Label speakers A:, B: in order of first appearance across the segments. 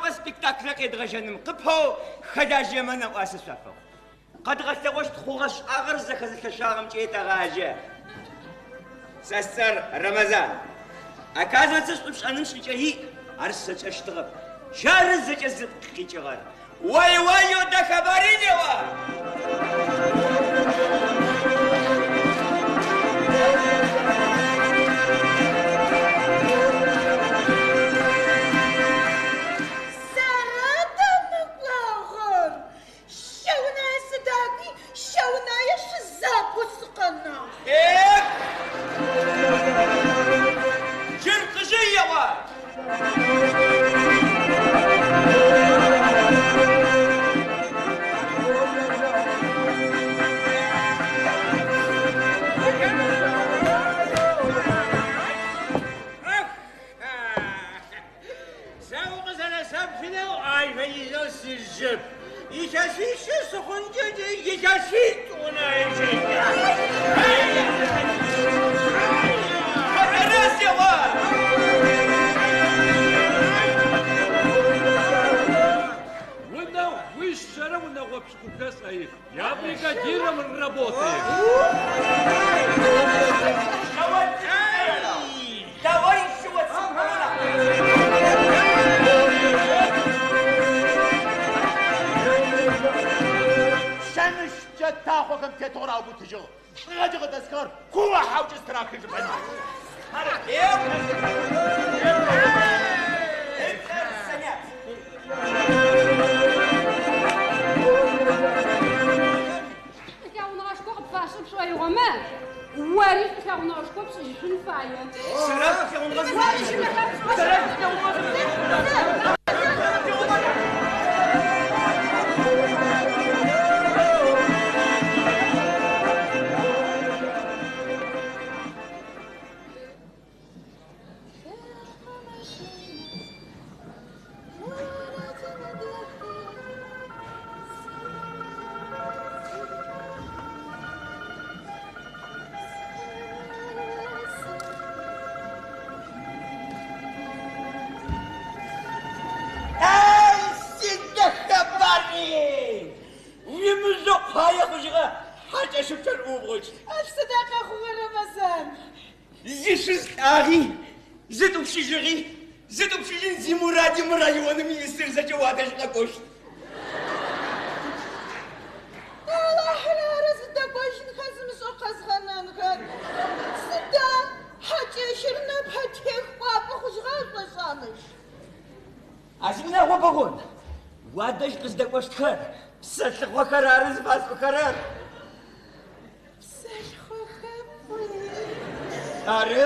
A: Еджапӏэ спектаклэ къедгъэжьэным къыпэу хэлажьэмэ нэӏуасэ шъуафэхъу. Къэдгъэлъэгъощт хъугъэ-шӏагъэр зэхэзылъэшъуагъэмкӏэ етэгъажьэ. Сэ сцӏэр Рэмэзан. Оказывается, шӏу пшӏэным шӏыкӏэ иӏ, ар сшӏэщтыгъэп. Джары зэкӏэ зыпкъ къикӏыгъэр. Ой-ой, Дахэбаринева!
B: Сэра дэмыкӏуагъэр? Щэунае сыдакӏуи, Щэунае шъузабэу сыкъэнагъ.
A: Эк! Джыр къыжъый еӏо!
C: Сэ укъызэрэсэплъынэу ащ фэдизэу сыжъэп. Илъэсищэ сыхъункӏэ илъэситӏу
A: Тэрэз еӏо!
D: Унэгъуищэрэ унэгъо пшӏыкӏухэ сӏэих. Я бригадиром работаю.
A: Давай
E: Лъэнышкӏэ тахъохэм тетыгъор аубытыжьыгъ. Лӏыгъэкӏэ къыдэсхыгъэр куо хьаукӏэ стырахыжьыпэн.
F: Шӏулъэгъуныгъэшхо къыпфашӏы пшӏоигъомэ, ори шӏулъэгъуныгъэшхо пшӏыжьышъун фае.
A: Ай, си Дахэбарин! Уимыжъо пае хъужьыгъэ хьакӏэщыпчъэр ӏуубгъукӏ.
B: Ащ сыда къэхъугъэ, Рэмэзан?
A: Зишъуз лӏагъи, зытӏупщыжьыгъи, зытӏупщыжьын зимуради мы районым исыр зэкӏэ уадэжь къэкӏощт.
B: Алахьыр ары зыдэкӏожьынхэр зымышӏэу къэзгъэнэнхэр. Сыда хьакӏэщыр нэпэтех кӏуапӏэ хъужьыгъа шӏошӏа мыщ?
A: А зиунагъо бэгъон, уадэжь къыздэкӏощтхэр псэлъыхъохэр ары зыфасӏохэрэр.
B: Псэлъыхъохэм пӏуи?
A: Ары.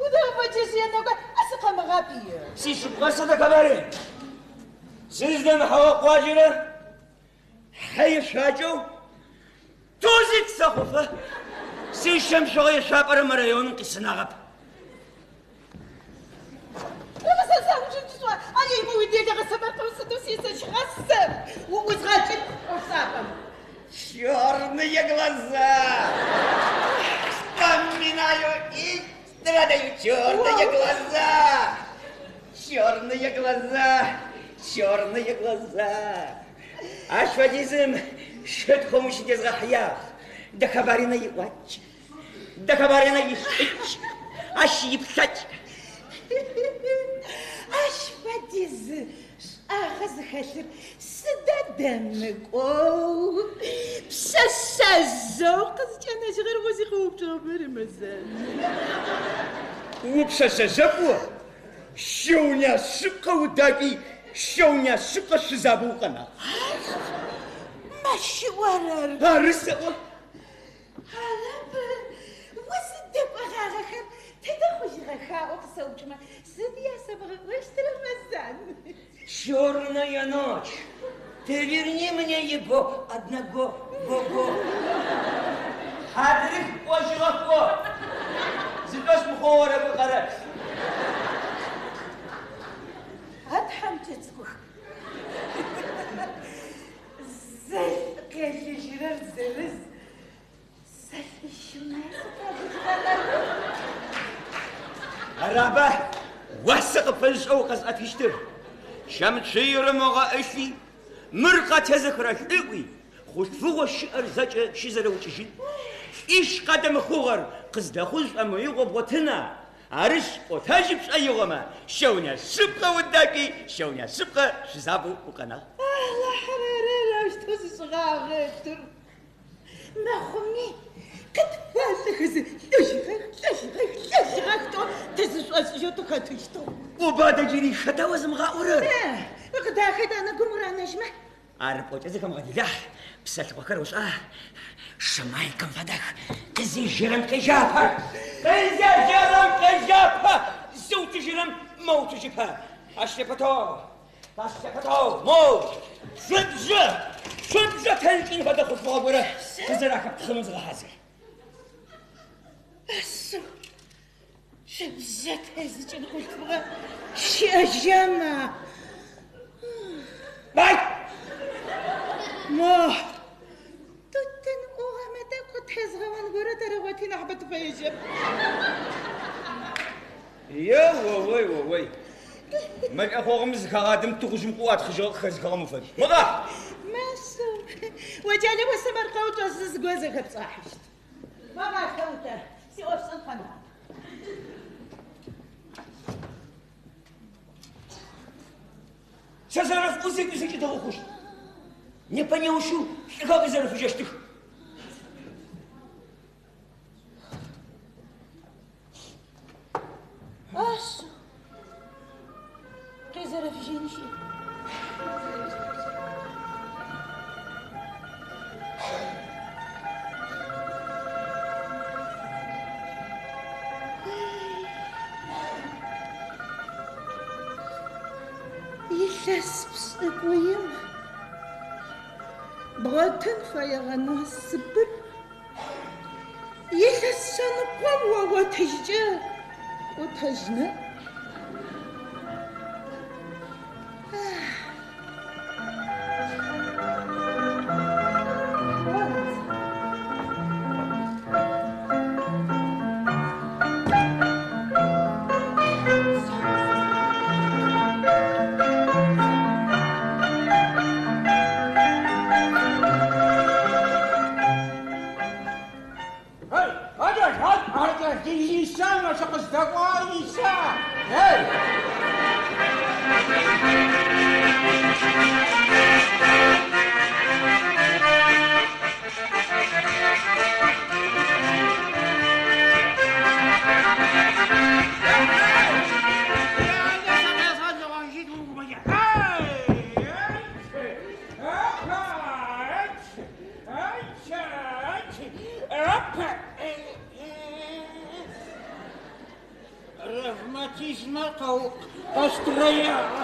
B: Удэгъэпэчэжьыенэу а сыкъэмыгъапӏие.
A: Сишъыпкъэ сэ Дахэбарин. Сыздэмыхьэгъэ къуаджэрэ хьэ ешъуакӏэу тузик сэхъуфэ сищэм шъогъэ ешъуапӏэрэ мы районым къисынагъэп.
B: Рэмэзан заужьынчъ ай уиделэгъэ сэмэркъэу сыдэу сесэжьыгъа сэ? Узгъэкӏын ӏофшӏапӏэм.
A: Черные глаза! Вспоминаю и страдаю. Черные глаза! Черные глаза! Черные глаза! Ащ фэдизым щытхъум ущыдезгъэхьыягъ. Дахэбаринэ иӏуакӏ. Дахэбаринэ ишӏыкӏ. Ащ иплъакӏ.
B: Ащ фэдиз шӏагъэ зыхэлъыр сыда дэмыкӏоу пшъэшъэжъэу къызкӏэнэжьыгъэр о зикъэупчӏыгъэмэ, Рэмэзан?
A: Упшъэшъэжъэпӏо, щэуня шъыпкъэ удакӏуи, щэуня шъыпкъэ шъузабэу укъэнагъ.
B: Мэщыӏорэр.
A: Ары сэӏо.
B: Арэп, о зыдэкӏогъагъэхэр тэдэ хъужьыгъэха ӏо къысэупчӏымэ, сыд ясэбгъэӏощт, Рэмэзан?
A: Черная ночь, ты верни мне его одного, го-го. Хьадрых кӏожьыгъэх кӏо. Зышӏошъ мыхъоу орэкӏо къэрэплъ.
B: А тхьамыкӏэ цӏыкӏух. Зэлӏ къелыжьырэр зырыз. Сэ лӏищымэ сыкъелыжьыгъэмэ.
A: Араба, Уасэ къыпфэзышӏэу укъэзыӏэтыщтыр. Щэмчъыер ымыгъэӏылъи, мыр къатезыхырэ лӏыӏуи, хъулъфыгъэу щыӏэр зэкӏэ щызэрэукӏыжьын. Лӏищ къадэмыхъугъэр къыздэхъу шӏомыигъо бгъотына? Арышъ, пӏотэжьы пшӏоигъомэ, щэунэ шъыпкъэ удакӏуи, щэунэ шъыпкъэ шъузабэу укъэнагъ.
B: Алахьыр ары аущтэу зышӏыгъагъэтыр. Мыхъуми, къытфалӏэхэзэ, лӏэжьыгъэх, лӏэжьыгъэх, лӏэжьыгъэх тӏоу тызышӏошӏыжьэу тыхэтыщтыгъ.
A: ӏоба адэ джыри хэта озымыгъаӏорэр?
B: Къыдахэ етӏанэ гум уранэжьмэ.
A: Ар пӏокӏэ зыхэмыгъэделахь, псэлъыхъохэр ошӏа, шымайкэм фэдэх, къызежьэрэм къежьапэ, къызежьэрэм къежьапэ, зыуцужьырэм мэуцужьыпэ. Ащ лъыпытэу, ащ лъыпытэу, моу, шъубжъэ, шъубжъэ тезыкӏын фэдэ хъулъфыгъэ горэ къызэрахэптхъынэу зыгъэхьазыр.
B: Ашъыу, шъубжъэ тезыкӏын хъулъфыгъэ щыӏэжьа?
A: Бай!
B: Мо, тутын ӏугъомэ тӏэкӏу къытезгъэон горэ тэрэгъоти нахьыбэ тыфэежьэп.
A: Е-о-ой, о-ой. Мэл ӏэхъогъум зыхагъадэм тыгъужъым къыӏуатхъыжьыгъэ къыхэзыхыгъэм уфэд. Мыгъа!
B: Мэсэу, о кӏалэ осэмэркъэу чӏэсзэ зыгорэ зэхэпшӏахьыщт. Мыгъа, Хэутэ, сиӏофшӏэн къэнагъ.
A: Сэ зэрэсӏоу зэкӏэ зэкӏэ дэгъу хъущт. Непэ-неущэу лӏыхэр къызэрэфыжьэщтых.
B: Ашъыу, къызэрэфыжьэн щыӏ. Илъэс пшӏыкӏуим бгъотын фэегъэ насыпыр илъэс шъэныкъом огъотыжькӏэ ӏотэжьына?
C: Эй, адэ, адэ, Иса, сыкъыздэкӏуа, Иса! Эй! Ревматизмэ къэстрэягъ.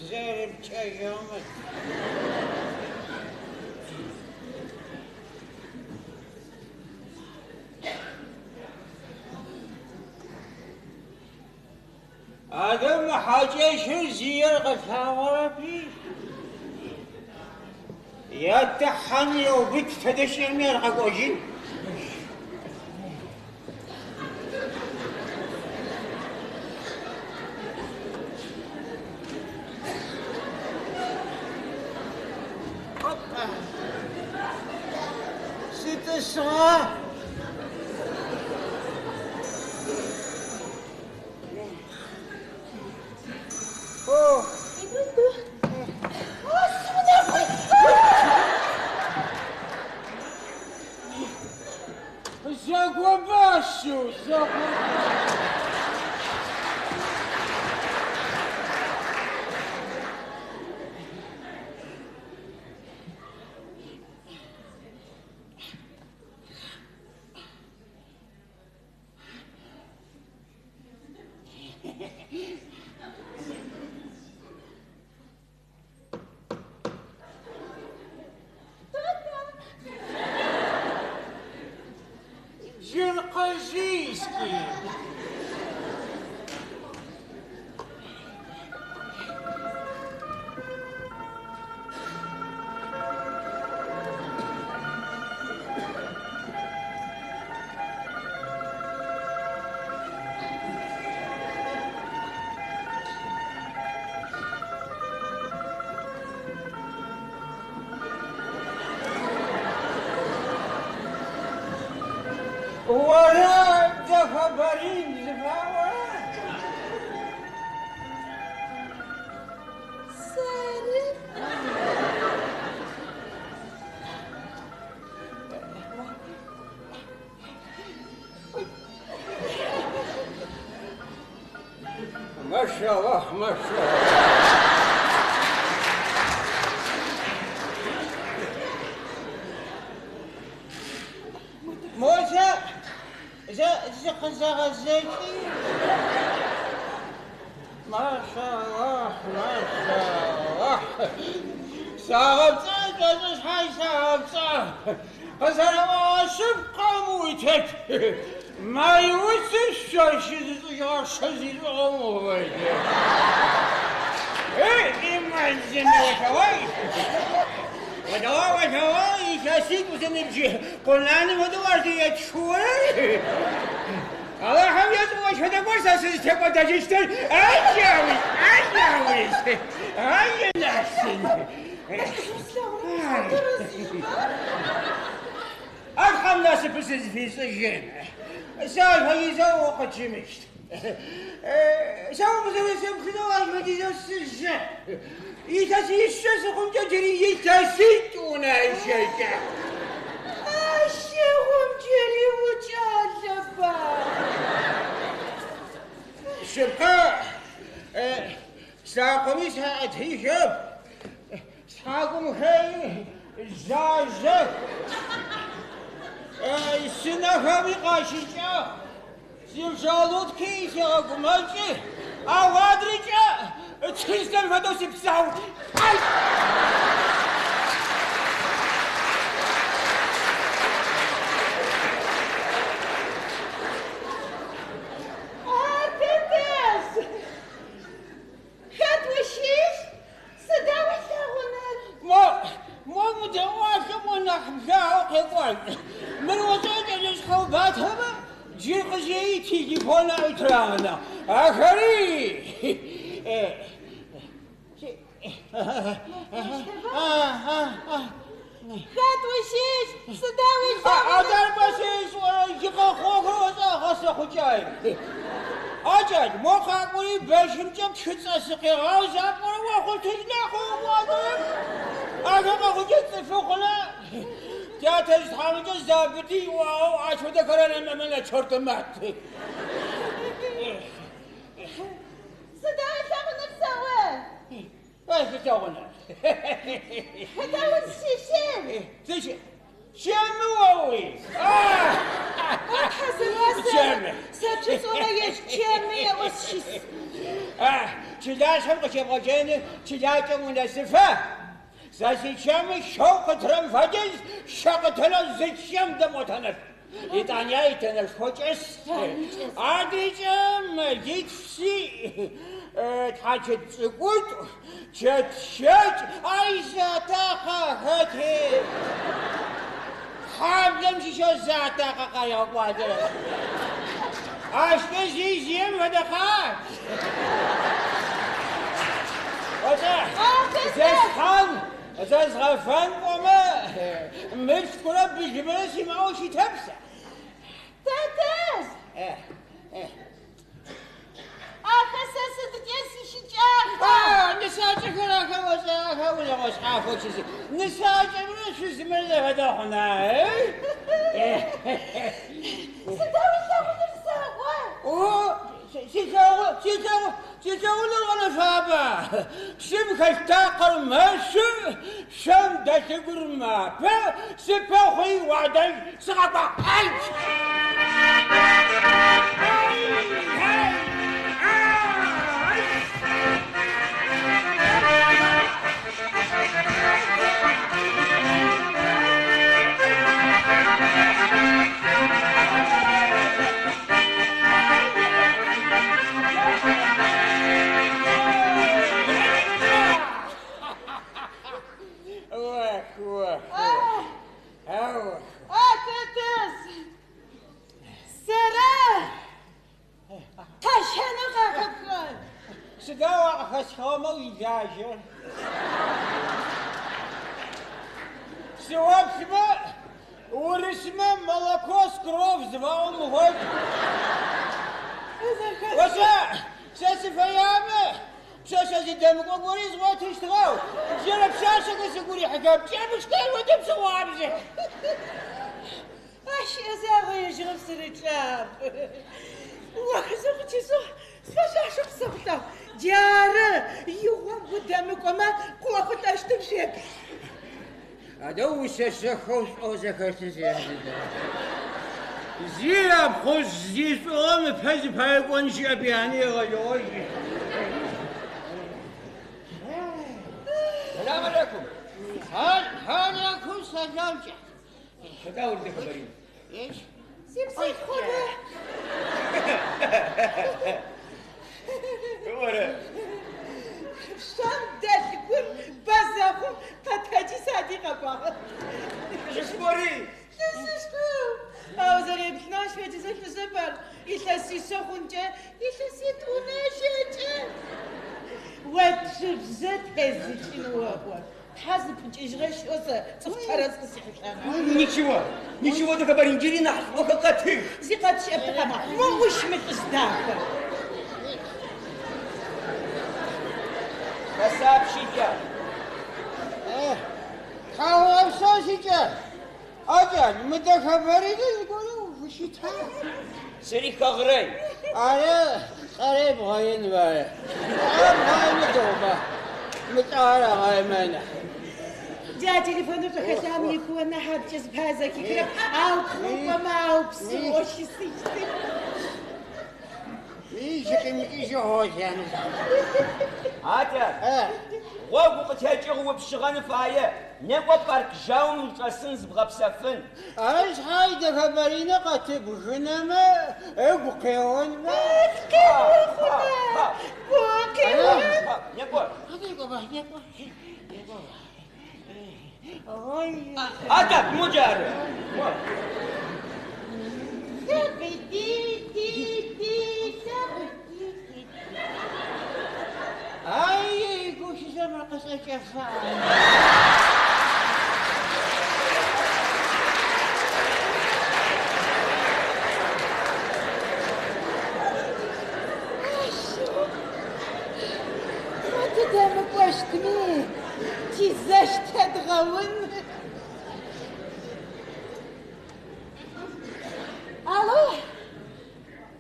C: Зэрыпкӏэжьыгъэмэ. Адэ мы хьакӏэщыр зиер къэлъагъорэпи. Ятэ хьэм еубыт тэдэ щыӏэми ар къэкӏожьын. Опа! Сытӏысыгъа? О! Зэгуэба шъыу, зэгуэба. Джыркъэжъийский. Ора Дэхэбарин зыфаӏорэр?
B: Сэры.
C: Maşallah, maşallah. Мосэ, зэ зыкъызэгъэзэкӏи. Машаллах, машаллах. Сагъэпцӏэ, кӏэщӏыщхьэ сагъэпцӏэ. Къызэраӏогъэ шъыпкъэм утет. Май уцыр шъо щызышӏыжьыгъэ шы зишӏыгъэм уфэдэ. Эй, иман зимыгъэлъэгъуай. Олэгъуа, олэгъуа, илъэситӏу зыныбжь къунаным фэдэу ар зыетхыурэр. Алахьым ещӏ ощ фэдэ гуэр сэ сызытекӏуэдэжыщтыр. Ай, джауи, ай, джауи. Ай, насын. Тхьэм насыпыр сызыфишӏыжьын. Сэ ащ фэдизэу укъытщымыщт. Сэ укъызэрэсэплъынэу ащ фэдизэу сыжьы. Илъэсищэ сыхъункӏэ джыри илъэситӏу унэщэкӏэ.
B: Ащыгъум джыри укӏалэба.
C: Шъыпкъэ, лъакъоми саӏэтыжьэп. Тхьакӏумхэри жъажъэх. Сынэхэми къащыкӏагъ. Си желудки сегъэгумэкӏы. Ау адрыкӏэ чристэн фэдэу сыпсау. Ай!
B: А, тэтэжъ! Хэт ущыщ? Сыда уилъэгъуныр?
C: Мо, мо мыдэӏуалъэ мо нахь благъэу къекӏуалӏ. Мыр ошӏэ кӏэлэшъхьэубатэмэ, джы къызеи телефон аӏутрагъэнагъ. Ахэри!
B: Хэт ущыщ? Сыда уилъэгъуныр?
C: Адарба сишӏорэ икъэхъохэр ошӏэ гъэсэхъукӏай. Акӏэл, мо къакӏори бэщымкӏэ пшхыцӏэ сыкъегъау запӏорэ охъутыжь нахь ыӏуагъэп. Ахэр къэхъукӏэ цӏыфы хъунэ. Тятэжъ тхьамыкӏэ забыти иӏуагъэу ащ фэдэхэр нэмэмэ чортымат.
B: Сыда уилъэгъуныр сэӏо?
C: Ай, силъэгъуныр.
B: Хэта узщыщыр?
C: Сыщ- Чэмы оуи.
B: О, Тхьэ сэӏо,
C: Чэмы.
B: Сэ чӏысӏомэ ежь чэмы еӏо сщыс.
C: Чылашъхьэм къыщебгъэджэныр чылакӏэм унэсыфэ. Сэ сичэмы щэу къытырэм фэдиз щэ къытынэу зы чэм дэмгъотэнэп. Итӏани итэнэшхо кӏэс. Адрыкӏэ мэлитф сиӏ. Тхьачэт цӏыкӏутӏу, чэт щэкӏ, ай затакъэ хэти. Хьаблэм щыщэу затакъэ къаригъэкӏуадэрэп. Ащкӏэ зи зием фэдэ къабз. Ошӏэ, зесхьан, зэзгъэфэн пӏомэ, мылъкурэ былымрэ симыӏэу щытэп сэ.
B: Тэтэжъ! Ахэр сэ сыдкӏэ сищыкӏагъа?
C: Нысакӏэхэр ахэр ошӏэ, ахэр унэгъо шъхьафэу щысы. Нысакӏэмрэ шъузымрэ зэфэдэ хъуна, э?
B: Сыда уилъэгъуныр сэӏо?
C: О, силъэгъу, силъэгъу, силъэгъуныр гъэнэфабэ. Псым хэлъ такъыр мэщы, шэм дэлъыгур мапэ, сыпэхъуи уадэжь сыкъэкӏуагъ. Ай! Ай! Ай! Ох, ох, ох.
B: А, тэтэжъ! Сэра? Къэщэнэу къахэпхыгъэр?
C: Сыда уакъыхэсхыгъэмэ уилажьэр? Сыоплъымэ, Урысмэ молоко с кровь зыфаӏом уфэд. Ошӏа, сэ сыфэямэ, пшъэшъэ зыдэмыкӏо гори згъотыщтыгъэу, джырэ пшъашъэхэр сыгу рихьыхэп, кӏэмыштэй фэдэу псыгъуабзэх.
B: Ащ езэгъыжьыгъэп сырычӏап. Охызэ къытисыгъ, сфэшъуашэ къысэхъулӏагъ. Джары игъом удэмыкӏомэ къыохъулӏэщтым шъуеплъ.
C: Адэ ушъэшъэхэу шӏоу зэхэлъы зехьылъэ. Зи апхъужъ зишӏугъэм ыпэ зыпае кӏон щыӏэп, яни егъэжьэгъожь.
A: Сэлам алейкум.
C: Алейкум сэлам.
A: Хэта ор Дэхэбарин?
B: Сипсэлъыхъомэ.
A: Оры.
B: Пшъэм дэлъ гур бэ зэхъум, къэтэджи сади къэкӏуагъ.
A: Лӏышхори.
B: Лӏышхо. Ау зэреплъынэу ащ фэдизэу лӏыжъэп ар. Илъэсишъэ хъункӏэ илъэситӏунэ щэкӏэ. О пшыбзэ тезыкӏын оӏо. Тхьэ зыпыкӏыжьыгъэ щыӏэу сэ цӏыф тэрэз къысихьылӏагъ.
A: Ничего, ничего, Дэхэбарин, джыри нахь шӏохэр къэтых.
B: Зи къэт щыӏэп, тыкъэмэ. Мо ӏущ мы лӏыжъ дахэр.
A: Фэсапщи, тят.
C: Тхьауегъэпсэу, сикӏал. А кӏал, мы Дэхэбаринэ зыгорэу уфыщыта?
A: Сырихэгърэй.
C: Ары, лӏэрей бгъэин фае. Лӏэрэ бгъаемэ дэгъуба, мылӏагъэр агъаемэ нахь.
B: Джа телефоныр пчъэхэлъам икуо нахь адкӏэ зыпае зэхихырэп, ау пхъукӏомэ, ау псыгъо щысыщтых.
C: Ижьы къимыкӏыжьэу гъолъ янэ.
A: А тят, гъогу укъытекӏыгъ упшъыгъэн фае. Некӏо парк жьаум учӏэсын зыбгъэпсэфын.
C: Ары шъхьай Дэхэбаринэ къэтыбгынэмэ, ыгу къеонмэ.
B: Къео хъуна, кӏо къео.
A: Некӏо.
C: Некӏоба, некӏо, некӏоба. Ой.
A: А тят, мо джары. Мо.
C: Ай, гущыӏэм къысӏэкӏэфа.
B: Мо тыдэмыкӏощтми, тизэщ тедгъэун. Алло,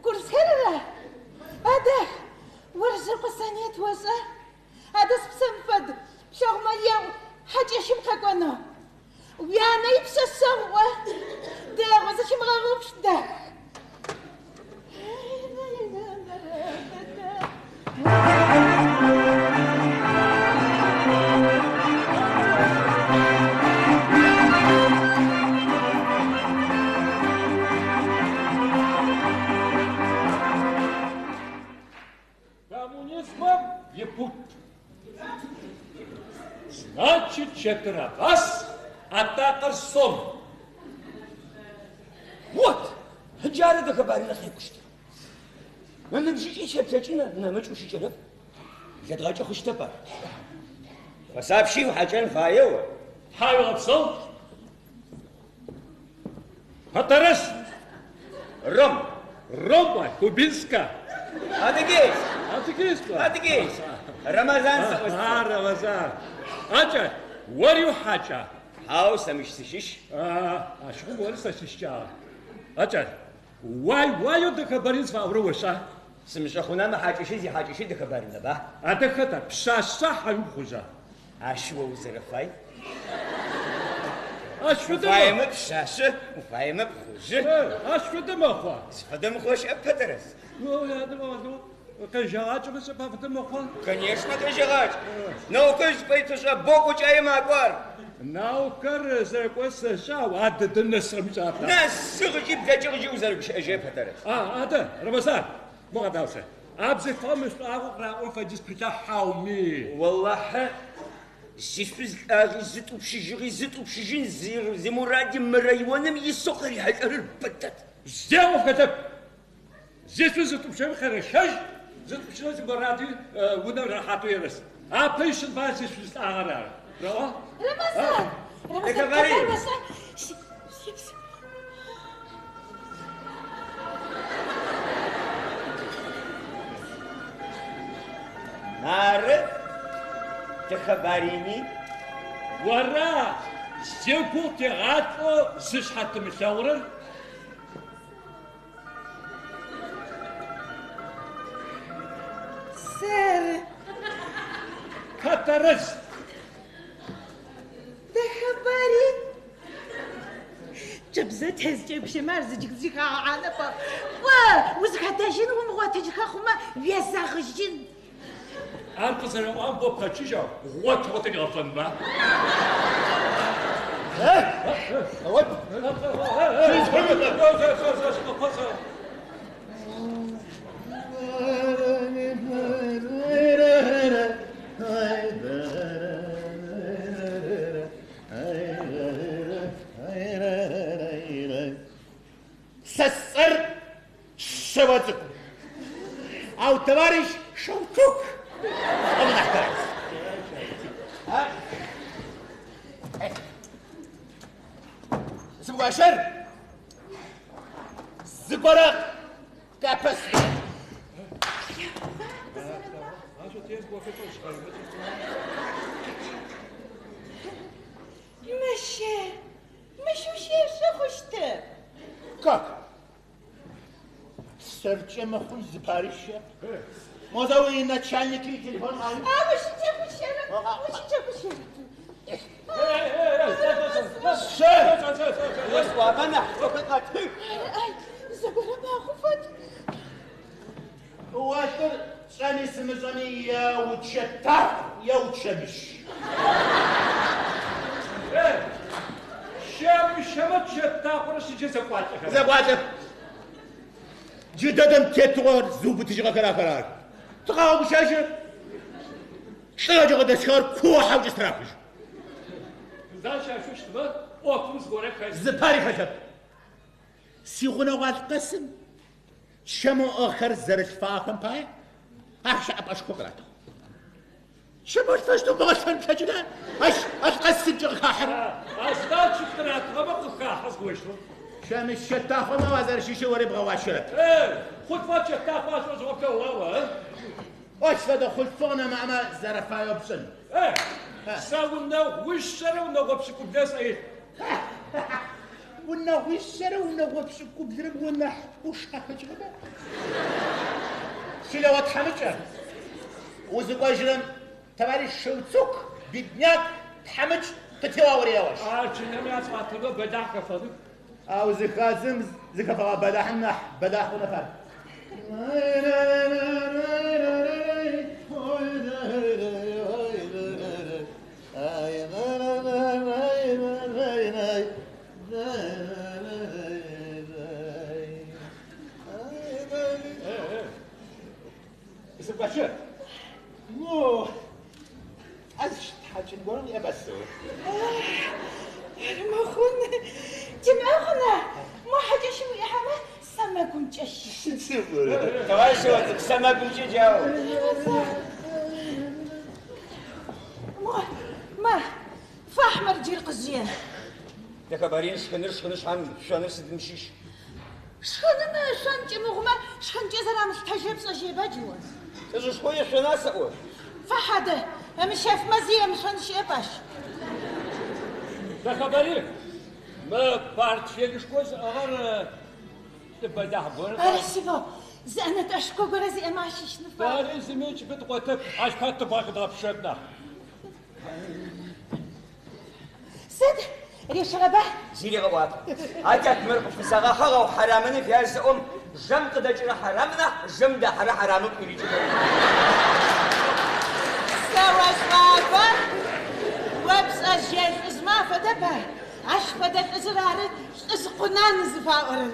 B: курсхэр ара? Адэ, Орыжъэкъо Саниет ошӏа? Адэ спсэм фэд, плъэгъумэ еӏу, хьакӏэщым къэкӏонэу. Уянэ ипшъэшъэгъу ӏо, дэгъу зыщымыгъэгъупш, дах.
D: Коммунизмом ипут. Значит, четыре вас, атакъэр сом.
A: Вот, джары Дэхэбаринэ къекӏущтыр. Ыныбжьыкӏи сеплъэкӏын нэмыкӏ ущыкӏэрэп. Блэдгъэкӏы хъущтэп ар. Фэсапщи ухьакӏэн фае о.
D: Тхьауегъэпсэу. Пэтэрыс.
A: Ром.
D: Рома Кубинска.
A: Адыгейск.
D: Адыгейск.
A: Адыгейск. Рэмэзан сӏощтыгъ.
D: А, Рэмэзан. А кӏал, ори ухьакӏа?
A: Хьау, сэ мыщ сыщыщ.
D: А, ащыгъум ори сэ сищыкӏагъэп. А кӏал, уай-уаеу Дэхэбарин зыфаӏорэр ошӏа?
A: Сымышӏэ хъуна мы хьакӏэщыр зихьакӏэщыр Дэхэбаринэба?
D: Адэ хэта, пшъашъа хьауми пхъужъа?
A: Ащ о узэрэфай.
D: Ащ фэдэ
A: Уфаемэ пшъашъэ, уфаемэ пхъужъы.
D: Ащ фэдэ мэхъуа?
A: Зыфэдэ мыхъурэ щыӏэп, Пэтэрыс.
D: Къежьэгъакӏэмэ сэ пафэдэ мэхъуа?
A: Конечно, къежьэгъакӏ. Наукэр зыпэитышӏэ боу кӏокӏае макӏо ар.
D: Наукэр зэрэкӏо сэшӏэ, ау а дэдэм нэсыгъэми сшӏэрэп.
A: Нэсыгъ ыкӏи блэкӏыгъ джы узэрыгущыӏэжьырэп, Пэтэрыс.
D: А, адэ, Рэмэзан, мо къэдаӏо сэ. А бзылъфыгъэм ишӏуагъэу къыраӏорэм фэдиз пылъа хьауми?
A: Олахьэ, зишъуз лӏагъи, зытӏупщыжьыгъи, зытӏупщыжьын зимуради мы районым исэу къырихьылӏэрэр бэдэд.
D: Зи ӏоф хэлъэп. Зишъуз зытӏупщыгъэми къерэщэжь, зытӏупщынэу зимуради унэм рэхьатэу ерэс. Апэ ишъын фаер зишъуз лӏагъэр ары. Рэӏо?
B: Рэмэзан! Рэмэзан,
A: Дэхэбарин!
B: къэбар ошӏа? Сипс.
A: Мары, Дэхэбарини.
D: Ора зигугъу тегъалӏэу зышъхьэ тымылъэгъурэр?
B: Сэры.
D: Тэтэрэз.
B: Дэхэбарин. Кӏыбзэ тезкӏэпщымэ ар зыджыхагъанэпӏ. Кӏо, узыхэдэжьын умыгъотыжьхэ хъумэ, уезэгъыжьын.
D: Ар къызэрэӏуагъэм бо пэчыжьэу, гъот ригъэфэнба?
E: Сэ сцӏэр Шъэоцӏыкӏу. Ау товарищ Шэуцук сӏомэ нахь тэрэз. Сымгуащэр зыгорэ къяпэс.
B: Мыщэ, мыщ ущешъо хъущтэп.
E: Как? Сэркӏэ мыхъун зыпари щыӏэп. Модэ уи начальник телефон къауи.
B: А ущыкӏэгущэрэп, ущыкӏэгущэрэп.
E: Сэ!
A: Осӏуагъэ нахь, шӏохэр къэтых.
B: Ай, зэгорэм мэхъу фэд.
E: Уэлъыр сшӏэми сымышӏэми е учэтахъу, е учэмыщ.
D: Щэмыщэмэ чэтахъорэ сыджэ зэкӏуалӏэхэр.
E: Зэкӏуалӏэх. Джыдэдэм тетыгъор зыубытыжьыгъэхэр ахэр ары. Тыкъагъэгущэжьы. Лӏыгъэкӏэ къыдэсхыгъэр куохьаукӏэ стырахыжьы.
D: Защащыщтмэ, ӏофым зыгорэ хэлъ.
E: Зыпари хэлъэп. Сигъунэгъу Алъкъэсым чэмэу ыӏыгъхэр зэрылъфагъэхэм пае ахъщэ ӏэпӏэшхо къыратыгъ. Чэмэу лъфэщтэу бгъэлъфэн плъэкӏына? Ащ Алъкъэс сыдкӏэ къыхахьэрэ?
D: Асфальт къыратыгъэмэ къыхахьэ зыгощтэу.
E: Чэмыщ чэтахъомэ уазэрыщыщыр ори бгъэгъуащэрэп.
D: Хъулъфыгъэ чэтахъо ашӏошъыгъэплъэгъуагъ,
E: Ощ фэдэ хъулъфыгъ нэмыӏэмэ зэрэфаеу пшӏын.
D: Сэ унэгъуищэрэ унэгъо пшӏыкӏублэ сӏэ илъ.
E: Унэгъуищэрэ унэгъо пшӏыкӏублырэм о нахь ӏуш къахэкӏыгъэба? Чылэгъо тхьамыкӏэ, узыкӏожьырэм товарищ Шэуцук, бедняк, тхьамыкӏ къытеуагъ ореӏошъ.
D: Ар чылэм яцӏуатэмэ бэлахь хэфэных.
E: Ау зыхадзым зыхэфэгъэ бэлахьым нахь бэлахь хъунэп ар. Сымгуащэ, мо азыщ тхьакӏын горэм иӏэбэсэу.
B: Ар мыхъун. Тимыӏэ хъуна? Мо хьакӏэщым уихьэмэ, сэмэгумкӏэ щыт.
A: Товарищ Шъэоцӏыкӏу, сэмэгумкӏэ джау.
B: Мо, ма, фахьмэр джыр къызжъые.
A: Дэхэбарин шхыныр шхынышъхьэм шъоныр сыдым щыщ.
B: Шхынымэ шъон кӏымыгъумэ, шхынкӏэ зэрамылъытэжьрэ пшӏэжьыеба джы о?
A: Лӏыжъышхо ешъона сэӏо.
B: Фахьадэ, ымыщэфмэ зи емышъон щыӏэп ащ.
D: Дэхэбарин, мы портфелышхо зыӏыгъэр лӏы бэлахь горэ.
B: Ары сиво, зы ӏэнэтӏэшхо горэ зиӏэмэ ащыщ ныфа.
D: Тэри зыми кӏыбы тыкъотэп, ащ пае тыбгъэкъыдгъэпшэп нахь.
B: Сыд решыгъэба?
A: Зи ригъэӏуагъ. Атят мыр къыпфысагъэхьыгъэу хьарамыны фяж сэӏом, жэм къыдэкӏырэ хьарам нахь, жэм дахьэрэ хьарамыпӏ ирикӏыхэу.
B: Сэ ошӏагъо, о пшӏэжьые лӏыжъмэ афэдэп ар. Ащ фэдэ лӏыжъыр ары лӏыжъ къунан зыфаӏорэр.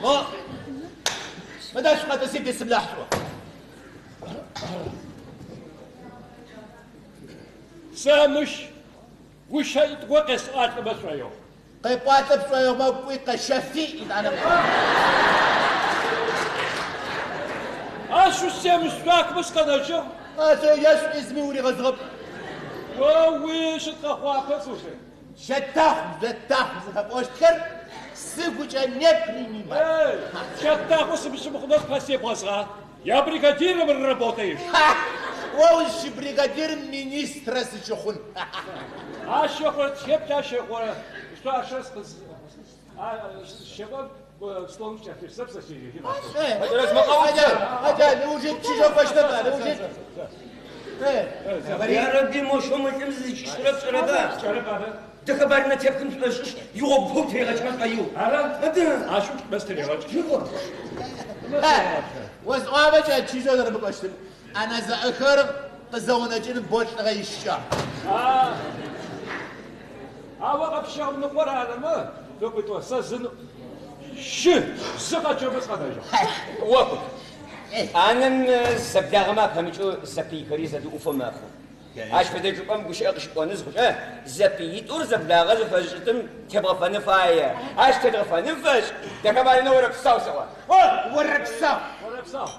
E: Мо, мыдэ шъукъэтӏыси бисымлахь шъуӏо.
D: Сэ мыщ гущэитӏо къесӏуалӏэмэ сшӏоигъу.
E: Къепӏуалӏэ пшӏоигъомэ кӏуи къэщэфи, итӏанэ.
D: Ашъыу семышъуакмэ сыкъэнэжьыгъ.
E: Ащ ешӏуи зыми уригъэзыгъэп.
D: О-уи, сыд къэхъугъапэ, слушай.
E: Щэтахъу, жъотахъу зыфэпӏощтхэр сыгукӏэ не принимай.
D: Эй, щэтахъу сымыщымыхъумэ спэ себгъэзгъа? Я бригадиром работаешь.
E: Ха! О узщыбригадирым министрэ сыщыхъун.
D: Ащ ехъурэ теплъ, ащ ехъурэ шъуашэ скъыз... Щэкӏом столым кӏэлъысэп сэ си...
E: Адэ, ыужи чыжьэу кӏощтэп ар, ыужи.
A: Ярэби, мо шъоу мы лӏым зызыкӏишӏырэр пшӏэрэба?
D: Пшӏэрэп ары.
A: Дэхэбаринэ тепхын шӏошӏышъ, игъогупэу тыригъэкӏмэ шӏоигъу.
D: Ара?
A: Адэ.
D: Ашъыу мэз тырегъэкӏ.
E: Осӏуагъэкӏэ чыжьэу зэрэмыкӏощтыр. ӏэнэ зэӏыхыр къызэунэкӏыным бо лӏыгъэ ищыкӏагъ.
D: Ау къэпщэгъу ныкъор арымэ, ныкъуитӏо, сэ зы щы, зы къэчъэмэ сыкъэнэжьыгъ.
A: О, ӏанэм зэблагъэмэ апэмыкӏэу зэпыйхэри зэдыӏуфэу мэхъу. Ащ фэдэ чӏыпӏэм гущыӏэ къыщыпӏоны зыхъукӏэ, зэпыитӏур зэблагъэ зыфэшӏытым тебгъэфэны фае. Ащ тедгъэфэным фэшӏ, Дэхэбаринэ орэпсау сэӏо.
E: О, орэпсау!
D: Орэпсау.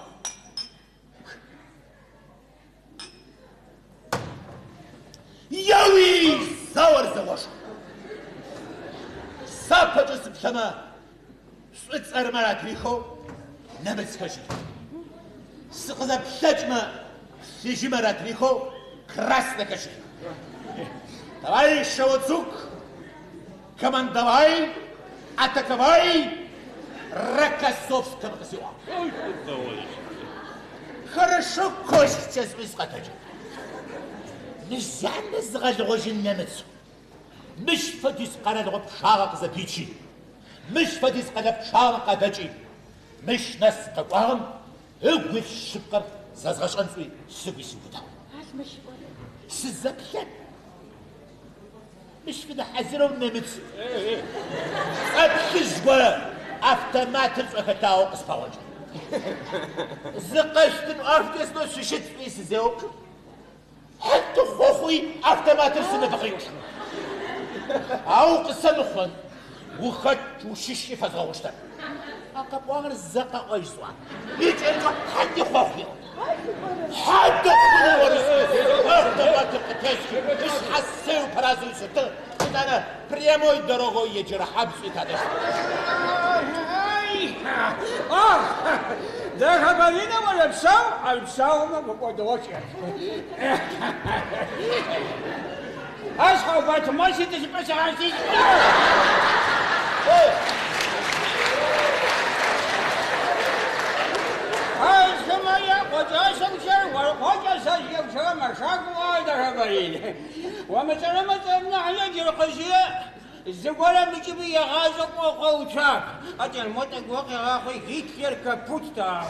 E: Еуи, заор зэошху. Сапэкӏэ сыплъэмэ, шӏуцӏэрымэр атрихэу нэмыцхэр щытых. Сыкъызэплъэкӏмэ, плъыжьымэр атрихэу краснэхэр щытых. Товарищ Шавуцук, командовай, атаковай Рокоссовскому къысиӏуагъ. Хорошо кощкӏэ сӏуи сыкъэтэджыгъ. Мыщ зянэ зыгъэлыгъожьын нэмыц. Мыщ фэдиз къэралыгъо пчъагъэ къызэпичи. Мыщ фэдиз къэлэ пчъагъэ къадэкӏи. Мыщ нэс къэкӏуагъэм ыгу илъ шъыпкъэр зэзгъэшӏэн сӏуи сыгуи сыубытагъ. Сызэплъэм. Мыщ фэдэ хьазырэу нэмыц. Цӏэплъыжь горэ автоматыр шӏохэтагъэу къыспэгъокӏыгъ. Зыкъэшъутын ӏофкӏэ сынэу сыщыт сӏуи сызеупчӏым. Хьантыхъохъуи автоматыр сымыдгъэушхы. Ау къысэмыхъун, ухэт ущыщи фэзгъэгъущтэп. А къэпӏуагъэр зэ къэӏожь сӏуагъ. Икӏэрыкӏэу хьантыхъохъу. Хьантыхъу орыс. Автоматыр къытесхи, ышъхьэ сеупэразэу сытыгъ. Итӏанэ прямой дорогой еджэрэ хьабз сӏуи тадэжь.
C: Дэхэбаринэ орэпсау, ар псаумэ гукӏодыгъо щыӏэп. Ащ къэубатымэ ситӏысыпӏэ сыгъащти. Ащхэмэ якъокӏасэмкӏэ оркъокӏэ сэ мэшагу Дэхэбарин. Умышӏэрэмэ цӏэмнахьлэ джыркъыжьые зыгорэм ыкӏыби егъазэ кӏо къэуцуап. А мо тӏэкӏу къегъахъуи Гитлер капут тау.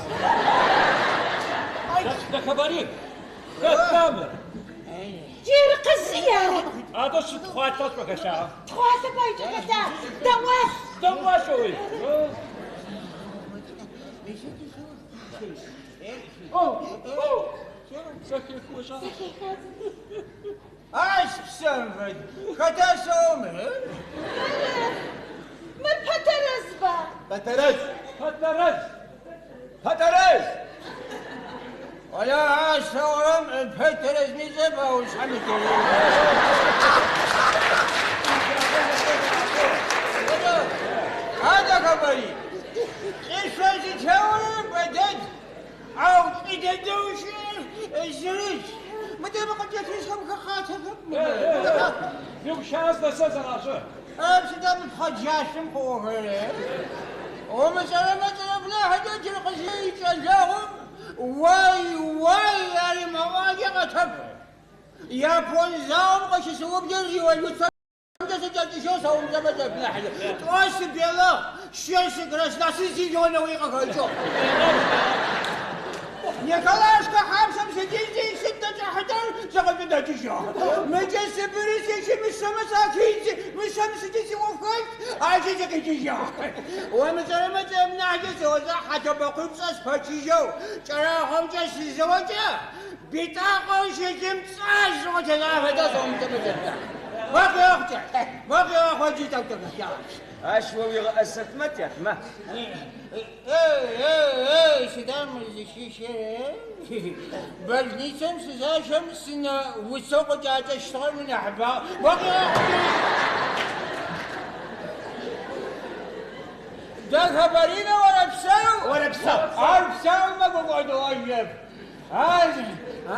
D: Дэхэбарин, хэт тамыр?
B: Джыркъызые!
D: Адэ сыд тхъуалъэ шӏохэлъагъ?
B: Тхъуалъэ паекӏэ хэлъа? Дэгъуалъ!
D: Дэгъуалъ ой. Зэхехыжьа?
C: Ащ псэм фэд. Хэта сэумы?
B: Мыр Пэтэрэзба?
E: Пэтэрэз!
D: Пэтэрэз!
A: Пэтэрэз!
C: Ола ащ сэурэм Пэтэрэзмикӏэ баушъхьэмикӏэ. Адэ хабари. Кӏышъо зытеурэр бэдэд. Ау лӏы дэдэу щыӏэр зырыз. Мыдэ мы къыкӏэлъысхэм хэхъатэхэп.
D: Уигущыӏэ зынэсэ зэгъашӏэ.
C: Сыда мы пхъэджашъом къыӏохэрэр? Умышӏэрэмэ цӏэрэблагъэкӏэ джыркъыжьые икӏэлэгъум уай уай аримыӏуакӏэ къэтэп. Япон заом къыщысыублэр революциемкӏэ сыкӏэкӏыжьэу сэумзэмэ зэбнахьлэ. Тӏо сыбелагъ, щэ сыкрасна, сызеленэуи къыхэкӏыгъ. Николашка хьапсэм сыдизи сыдэкӏахьыдэр сыкъыдэкӏыжьыгъ. Мыкӏэ Сыбыры сещи мышъэмэ сахидзи, мышъэм сыди сиӏоф ащи сыкъикӏыжьыгъ. Умышӏэрэмэ цӏэмнахьлэ сыозэ хьатэбэкъупшӏэ спэчыжьэу, кӏэрахъомкӏэ сызэокӏэ, битӏакъэу щытым цӏажъ къытезгъафэдэ сэумзэмэ зэбнахь.
A: Ащ о уигъэӏэсэтмэ, тятмэ.
C: Эй, эй, сыда мы зыщыщыр? Больницэм сызащэм сынэ уцэу къыкӏакӏэщтыгъэр мынахьыбагъ. Дэхэбаринэ орэпсэу!
E: Орэпсэу!
C: Ар псэумэ гукӏодыгъожьэп. Ар,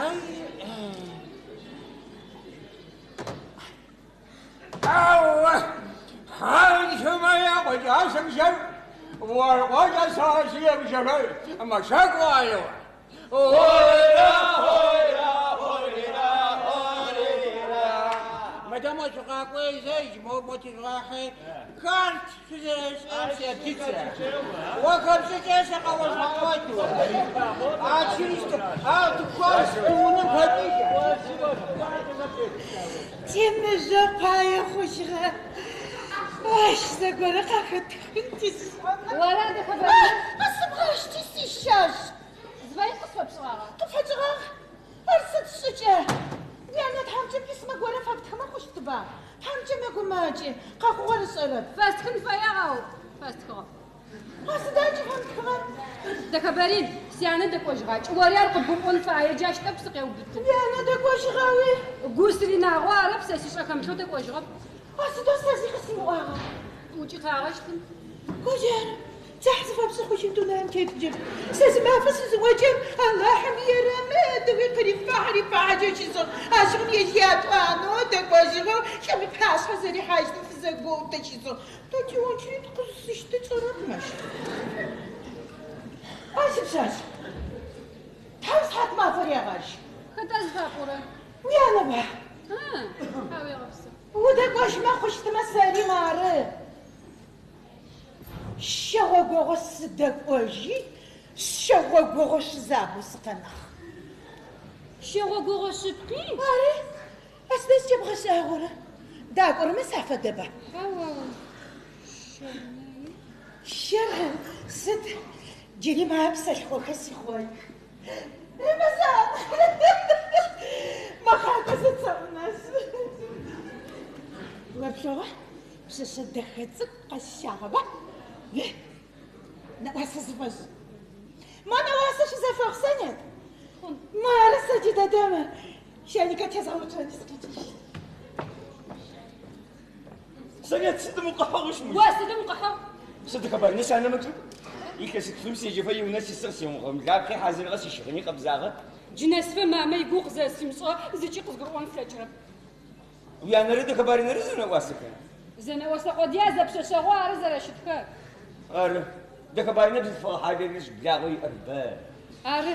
C: ай... Ау, хьантхымэ якъокӏасэмкӏэ оркъокӏэ сасыемжэхэр мэшэкӏуаеу. Ойра, ойра, ойра, ойра. Мадам шъукъакӏуезэжь, мо мо тижъугъахьи, карт шъузэрэшӏэм сеплъыцэ. О хэпшӏыкӏэ сэ къэозгъэӏот. А чыристо, а тыкуан унэм хэкӏыжь.
B: Тимыжъо пае хъужьыгъэ. Ащ зэгорэ къахэтхын тисӏонэ.
F: Ора, Дэхэбаринэ?
B: Къэсыбгъащти сищащ.
F: Звонить къысфэпшӏыгъагъа?
B: Къыпфэкӏыгъагъ. Ар сыд шӏыкӏэ? Уянэ тхьамыкӏэ письмэ горэ фэптхымэ хъущтыба? Тхьамыкӏэ мэгумэкӏы, къэхъугъэр ышӏэрэп.
F: Фэстхын фэягъ, ау фэстхыгъэп.
B: А сыда джы фэмытхыгъэр?
F: Дэхэбарин, сянэ дэкӏожьыгъакӏ. Ори ар къыбгурыӏон фае, джащ тӏэкӏу сыкъеубыты.
B: Уянэ дэкӏожьыгъэуи?
F: Гу сыринагъо арэп, сэ сишӏэ хэмылъэу дэкӏожьыгъэп.
B: А сыдэу сэ зи къысимыӏуагъа?
F: Укӏытагъэщтын.
B: Гуджэр, цахь зыфэпшӏы хъущын дунаим тетыджэп. Сэ зы мафэ сызыӏокӏэм Алахьым ерэмыдыуи къырифахь-рифахьэкӏэ щысыгъ. Ащыгъум ежь ятӏуанэу дэкӏожьыгъэу лӏым ыпашъхьэ зэрихьащтым фызэгоутэ щысыгъ. Тэ тиочередь къызысыщтычӏэрэп мыщ. А сипшъашъ, Тхьэм сыхьат мафэр егъэжь.
F: Хэта зыфапӏорэр?
B: Уянэба?
F: Тхьауегъэпсэу.
B: Удэкӏожьмэ хъущтымэ сэри мары. Щэгъогогъо сыдэкӏожьи, щэгъогогъо шъузабэу сыкъэнагъ.
F: Щэгъогогъо шъыпкъи?
B: Ары, а сыда зыкӏэбгъэшӏагъорэ? Дакӏорэмэ сафэдэба?
F: Хьау, ау щэр
B: Щэр сыд? Джыри мае псэлъыхъохэр сихъой. Рэмэзан! Мэхакӏо зэцэӏунэс. Оплъэгъуа? Пшъэшъэ дэхэ цӏыкӏу къэсщагъэба? Нэӏуасэ зыфэшӏ. Мо нэӏуасэ шъузэфэхъу, Санет. Мары сэ джыдэдэмэ щайникэ тезгъэуцони сыкъикӏыщт.
A: Санет, сыдым укъыхьыгъ мыщ?
F: О сыдым укъыхьыгъ?
A: Сыд Дэхэбаринэ сянэмэ чӏыпӏ? Илъэситфым седжэфэ иунэ сисыгъ, симыгъэмылапхъи хьазырыгъэ, сищыгъыни къэбзагъэ.
F: Джы нэсыфэ мамэ игугъу къызэрэсфимышӏыгъэр зыкӏи къызгурыӏон слъэкӏырэп.
A: Уянэрэ Дэхэбаринэрэ зэнэӏуасэха?
F: Зэнэӏосэ къодыя зэпшъэшъэгъу ары зэрэщытхэр.
A: Ары. Дэхэбаринэ бзылъфыгъэ хьалэлышъ, благъэу иӏэр бэ.
F: Ары.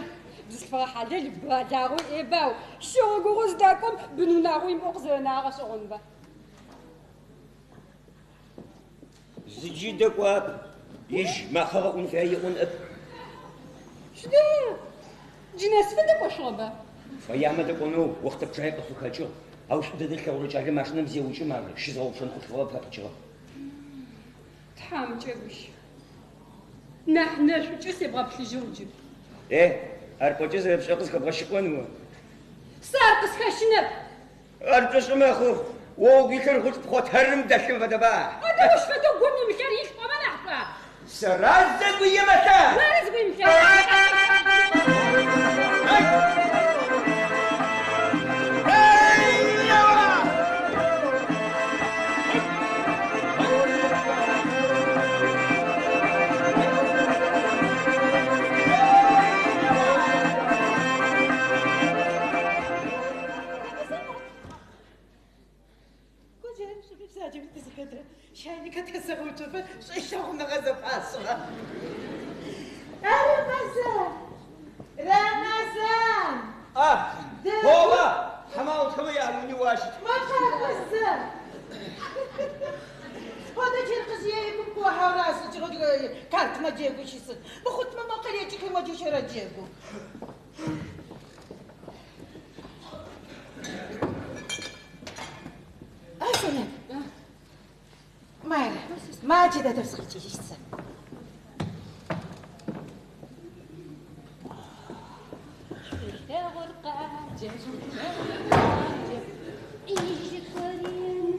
F: Бзылъфыгъэ хьалэл благъэу иӏэба, ау щэгъогогъо зыдакӏом бын-унагъо имыӏэу къызэрэнагъэр гъэшӏэгъонба?
A: Зы джыдэ кӏуап, ежь макъэ гъэӏун фае еӏон ӏэп.
F: Сыда? Джы нэсыфэ дэкӏошъугъэба?
A: Фэямэ дэкӏонэу охътэ пчъагъи къыфыхэкӏыгъ, ау шӏу дэдэ ылъэгъурэ кӏалэ машинэм зеукӏым ар щызгъэгъупшэн хъулъфыгъэ пэпыкӏыгъэп.
F: Тхьамыкӏэ гущ. Нахь нэшӏукӏэ себгъэплъыжьыгъ джы.
A: Е, ар пӏокӏэ зэрэпшӏэ къызхэбгъэщыкъон о.
F: Сэ ар къысхэщынэп.
A: Ар пшӏошъы мэхъу, о угу илъыр гъучӏ пхъотэрым дэлъым фэдэба?
F: Адэ ощ фэдэу гум имылъэр илъ пӏомэ нахь шӏуа?
A: Сэра зыгу имылъыр?
F: Ары зыгу имылъэр.
B: Гуджэр, шӏуми бзаджэми тызыхэтрэ щайникэ тесэгъэуцофэ шӏулъэгъуныгъэ зэфашӏыгъэ. Рэмэзан! Рэмэзан!
A: А, Бова! Хьамаутхэмэ яуни уащыт.
B: Мэкъакӏозэ! Одэ джыркъызые икуп куохьау рашӏыкӏыгъэу картмэ джэгу щысыт. Мыхъутмэ мо къырекӏыхи мо джыщэрэ джэгу. А, Санет, Мары, ма джыдэдэм сыкъикӏыжьыщт сэ.
F: Шӏулъэгъур къаджэ, шӏулъэгъур къаджэ, ижьы корен.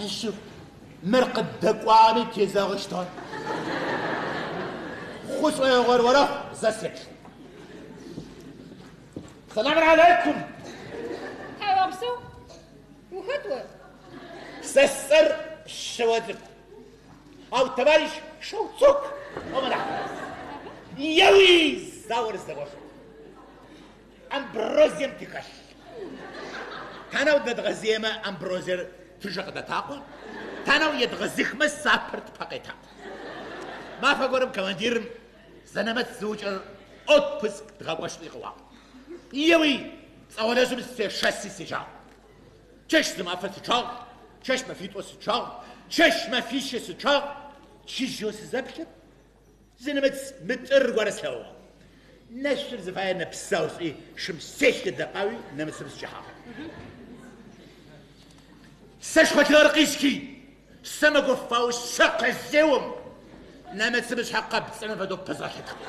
E: Ашъыу, мыр къыддэкӏуагъэми тезэгъыщтыгъэ. Хъу шӏоигъор орэхъу, зэ сеплъ. Сэлам алейкум!
F: Тхьауегъэпсэу. Ухэт о?
E: Сэ сцӏэр Шъэоцӏыкӏу. Ау товарищ Шэуцук ыӏомэ нахь. Еуи, заор зэошху. Амброзием тыхэлъ. Танэу дэдгъэзыемэ амброзиер тыжэ къыдэтакъо, танэу едгъэзыхмэ сапэр тпэ къетакъо. Мафэ горэм командирым зы нэмыц зыукӏырэр отпуск дгъэкӏощт къыӏуагъ. Еуи, пцӏэгъолэжъым сешэси сежьагъ. Чэщ зымафэ сычъагъ, чэщ мэфитӏо сычъагъ, чэщ мэфищэ сычъагъ, чыжьэу сызэплъым, зы нэмыц мытӏыр горэ слъэгъугъ. Нэшъур зыфаер нэпсэу сӏуи, шым селъэдэкъауи нэмыцым сыкӏэхьагъ. Сэшхо лъыгъэр къисхи, сэмэгу фау сэ къызеом, нэмыцым ышъхьэ къэб цӏынэм фэдэу пызгъэлъэтыгъ.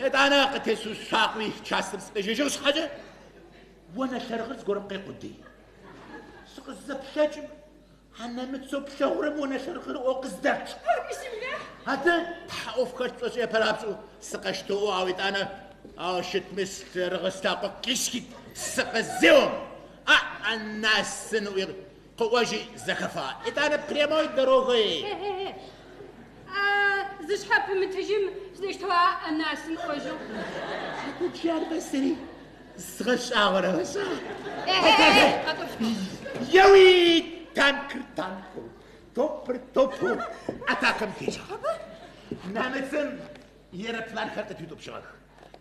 E: Етӏанэ къытесушъуакъуи частым сыкъежьэжьыгъ шъхьакӏэ, онэ лъэрыгъыр зыгорэм къекъудый. Сыкъызэплъэкӏым, а нэмыцэу плъэгъурэм онэ лъэрыгъыр ыӏыгъэу къыздэчъэ. Адэ, тхьэ ӏоф хэлъ сшӏошӏи ыпэрапшӏэу сыкъэщтэуӏугъ, ау етӏанэ ау щытми лъэрыгъыр слъакъо къисхи, сыкъызеом, аӏ-анасын ыӏуи къыӏожьи зэхэфагъэ. Етӏанэ прямой дорогой.
F: Зышъхьэ пымытыжьым сыдэущтэу аӏ-анасын ыӏожьэу.
E: Адэ джармэ сэри згъэшӏагъорэ ошӏа? Еуи, танкыр танкэу, топыр топэу атакэм тежьагъ. Нэмыцым ерэпланхэр къытфитӏупщыгъэх.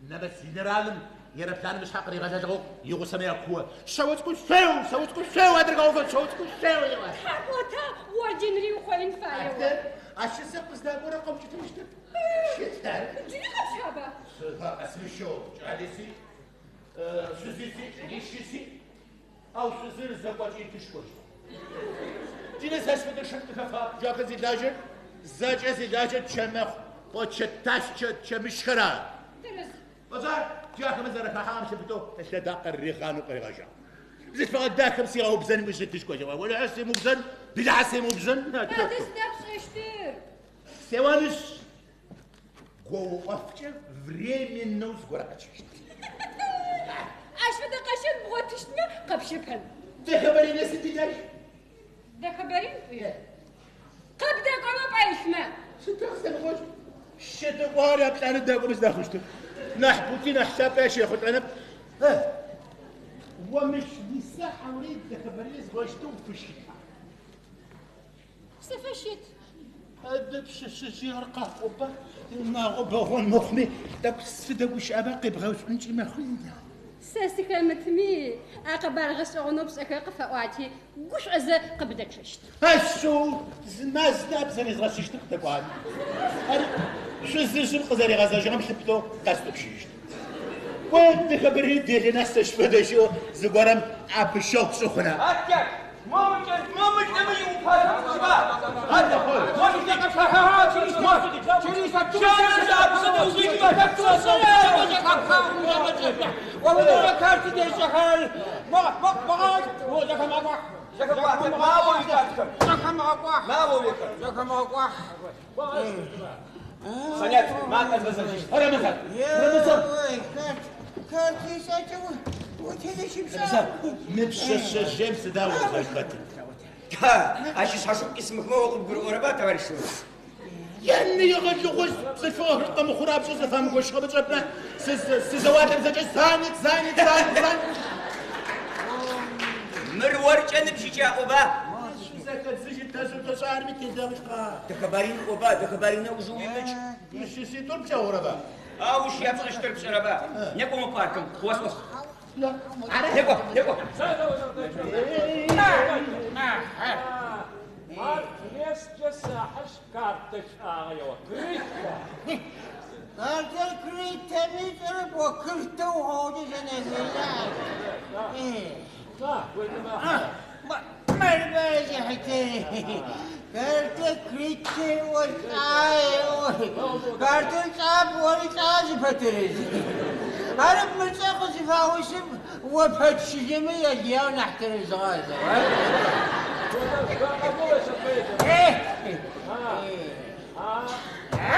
E: Нэмыц генералым ерэпланым ышъхьэ къыригъэлэлыгъэу игъусэмэ якуо, Шъэоцӏыкӏу шъуеу, Шъэоцӏыкӏу шъуеу, адыгэ ӏофыр Шъэоцӏыкӏу шъуеу, еӏо.
F: Тхьакӏота орденри ухъоин фае о.
E: Адэ, ащ сэ къыздакӏорэр къэукӏытэжьыщтэп. Щыт ар.
F: Джыри къэпщаба?
E: Сыда къэсымыщэу, кӏали сиӏ, шъузи сиӏ, кӏэлищи сиӏ. Ау шъузыр зэкӏокӏи тышкӏощт. Джы нэс ащ фэдэ шэн къыхэфагъ. Джахэр зилажьэр, зэкӏэ зилажьэр чэмэхъу, къочэ ташчэ чэмыщхэр ары.
F: Тэрэз.
E: Ошӏа, джы ахэмэ зэрэхахьагъэм лъыпытэу ылъэдакъэ ригъанэу къыригъэжьагъ. Бзылъфыгъэ дахэм сигъэубзэн уи тышкӏощт. Олахьэ семыубзэн, билахьэ семыубзэн.
F: Адэ сыда пшӏэщтыр?
E: Сеонышъ, гоуӏофкӏэ временнэу зыгорэ къэкӏыщт.
F: Ащ фэдэ къэщэн бгъотыщтмэ къэпщэпэн.
E: Дэхэбаринэ сыд илажь?
F: Дэхэбарин пӏуи? Къыбдэкӏомэ пӏэ илъмэ.
E: Сыда къысэмыӏощт? Щэдэкӏуагъэр яплӏанэ дакӏомэ зыдэхъущтыр. Нахь пути нахь лъапӏэ ащ ехъулӏэнэп. О мыщ уиса хьаури Дэхэбаринэ зыгощтэу уфыщыта?
F: Сыфыщыт.
E: Адэ пшъэшъэжъыер къакӏоба, унагъо бэгъон мыхъуми, тӏэкӏу сыдэгущыӏэба къебгъэшӏункӏи мэхъу.
F: Сэ сыхэмытми, а къэбар гъэшӏэгъонэу пшӏэхэр къыфэӏуати, гушӏозэ къыбдэчъэщт.
E: Ашъыу, зы маз ныӏэп зэрезгъэсыщтыр къытэкӏуагъэми. Ар шъузыжъым къызэригъэзэжьыгъэм лъыпытэу къэстӏупщыжьыщт. Кӏо, Дэхэбарини делэна сэщ фэдэ щыӏэу зыгорэм ӏэпыщэгъу пшӏы хъуна?
A: Атя, мо мыкӏэ иупалъэ Адэ, мо мыкӏэ Санят, макъэ згъэзэжьыщт.
E: Рэмэзан, Рэмэзан!
C: Карт
E: Мы пшъэшъэжъыем сыда о узэрхэтыр?
A: Ащ ышъхьашыгу къисымыхмэ о къыбгурыӏорэба, товарищ Шуров?
E: Яныегъэлыгъо бзылъфыгъэхэр къэмыхъурапшӏэу зэфамыгощыгъэмэ чӏэпна сызэуалӏэм зэкӏэ занят, занят, занят, занят.
A: Мыр оркӏэ ныбжьыкӏаӏоба?
E: Зэхэдзыжьы тэжъым тэшӏэ арми тезэгъыщтха?
A: Дэхэбарин ӏоба, Дэхэбаринэ ужы уимыкӏ.
E: Мыщ ситӏур плъэгъурэба?
A: Ау ущ япшӏэщтыр пшӏэрэба? Некӏо мо паркым, къыосӏо. Некӏо, некӏо.
D: Ар трескӏэ сахьыщ картэ шӏагъэ ео. Крытэ.
C: Картэр крытэми шӏэрэп, о кыртэу гъоуджэ зэнэзэя.
D: На, уемыгъэ.
C: Картэ крыте о лӏае, картэр лӏап, ори лӏа зыпэтырыз. Арэп мы цӏэ къызыфаусым о пэтщылэмэ ялыяу нахь тэрэзыгъэ.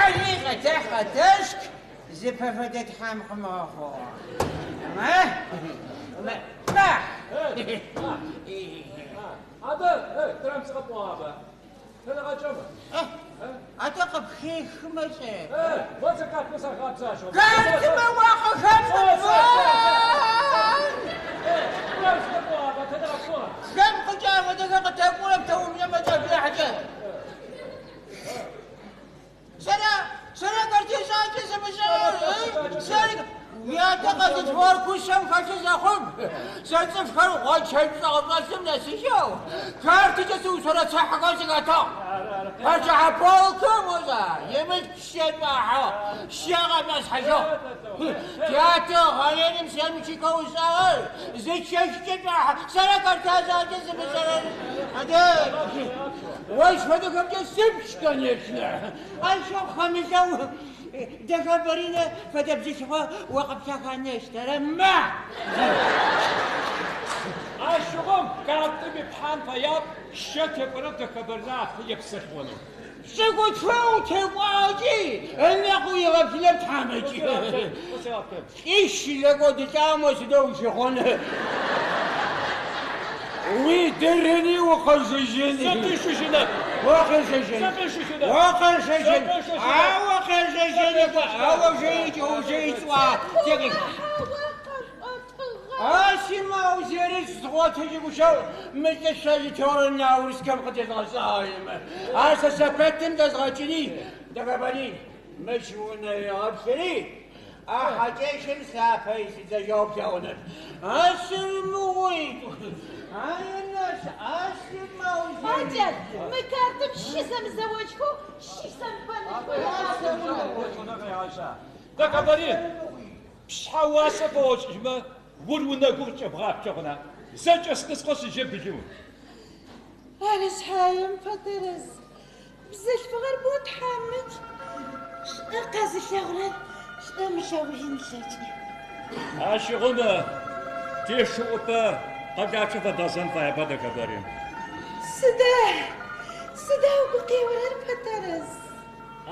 C: Али къэтэх къэтэшк, зыпэфэдэ Тхьэм къымыгъэхъугъ. Ма? Ма?
D: Адэ, Трамсыгъэ пӏуагъэба? Тэнэгъэкӏэмэ.
C: Адэ къыпхехымэ лӏы.
D: О зэкатмэ сахабзащ.
C: Картымэ уакъыхэмыфа!
D: Трамсыгъэ пӏуагъэба? Тэнэгъэкӏуа?
C: Хэм къыкӏагъэдэхэр къытэкӏурэп тэумлэмэ кӏэблахькӏэ. Сэра, сэра картишӏакӏэ зымышӏэрэр, сэри уятэ къэзытфыгъэр кушъэм хэлъы зэхъум, сэ цӏыфхэр гъончэдж чӏэгъычӏэлъым нэсыжьэу, картыкӏэ сыусорэ цыхьэхэр сыхэтыгъ. Пачъыхьэ полкым ошӏа, имылъку щэ шӏуахьыгъ, щэ къэшӏосхьыжьыгъ. Тятэ гъэреным семчикэу ышӏагъэр зы чэщкӏэ шӏуахьы. Сэра карташӏакӏэ зымышӏэрэр? Адэ, ощ фэдэхэмкӏэ сыпщ, конечно. Ащ хэмылъэу Дэхэбаринэ фэдэ бзылъфыгъэ о къыплъэханэщт, ара? Ма!
D: Ащыгъум картым ипхьан фэяп, щэ текӏорэм Дэхэбаринэ апэ епсэлъыгъонэу.
C: Пшӏыкӏутфэ утекӏуагъэкӏи, ынэ къыуигъэплъынэп тхьамыкӏ. Лӏищ зэкӏодылӏагъэмэ сыдэу ущыхъун? Уидырыни укъыжыжьын.
D: Зэкъишыжьынэп.
C: Укъыжыжьын.
D: Зэкъишыжьынэп.
C: Укъыжыжьын. Ау укъыжыжьын, ау ужэикӏ, ужэикӏ, Ащи маузерыч згъотыжьы гущэу мы лӏышъо зытеорэ наурскэм къытезгъэшӏагъэмэ. Ар сэ сэпэтым дэзгъэкӏыни, Дэхэбарин, мыщ унэ егъэплъыри, а хьакӏэщым слъапэ исыдзэжьэу плъэгъунэп. Ащырмыгъуи, ай ащи маузерыч.
B: Хьакӏэр, мы картым щызэмызэожьхэу, щызэмыбэнышхэу.
D: Дэхэбарин, пшъхьэ уасэ фэошӏыжьмэ, ур унэгур кӏэбгъапкӏэ хъуна? Зэкӏэсынысхъо сыжьэ былым.
B: Ары шъхьаем, Пэтэрыз, бзылъфыгъэр бо тхьамыкӏ. Шӏу къэзылъэгъурэр шӏу ымылъэгъужьын ылъэкӏы.
D: Ащыгъум тешыӏупэ къэлапчъэ фэдгъэзэн фаеба, Дэхэбарин?
B: Сыда, сыда угу къеорэр, Пэтэрыз?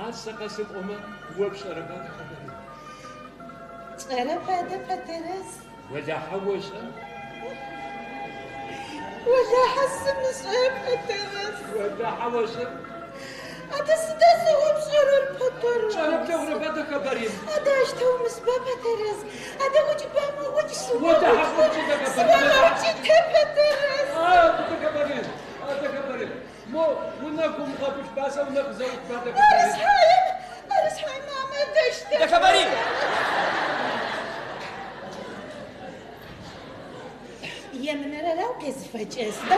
D: Ар сэ къэсыпӏомэ, о пшӏэрэба, Дэхэбарин?
B: Пшӏэрэп адэ, Пэтэрыз.
D: Олахьэ ошӏэ?
B: Олахьэ сымышӏэ, Пэтэрыз.
D: Олахьэ ошӏэ?
B: Адэ сыда сэ о пшӏэрэр, Пэтэрыз?
D: Пшӏэрэп плъэгъурэба, Дэхэбарин?
B: Адэ ащ тэумысба, Пэтэрыз. Адэ укӏыба, укӏ
D: Олахьэ укӏы, Дэхэбарин.
B: Сыогъэукӏытэ, Пэтэрыз.
D: А, Дэхэбарин, а, Дэхэбарин. Мо унэгум гъэбылъба, сэ унэгу зэӏутба,
B: Ары
D: Дэхэбарин.
B: шъхьаем, ары шъхьаем, мамэ дэщтэ.
A: Дэхэбарин!
B: Емынэрэр укъезыфэкӏэ, сыда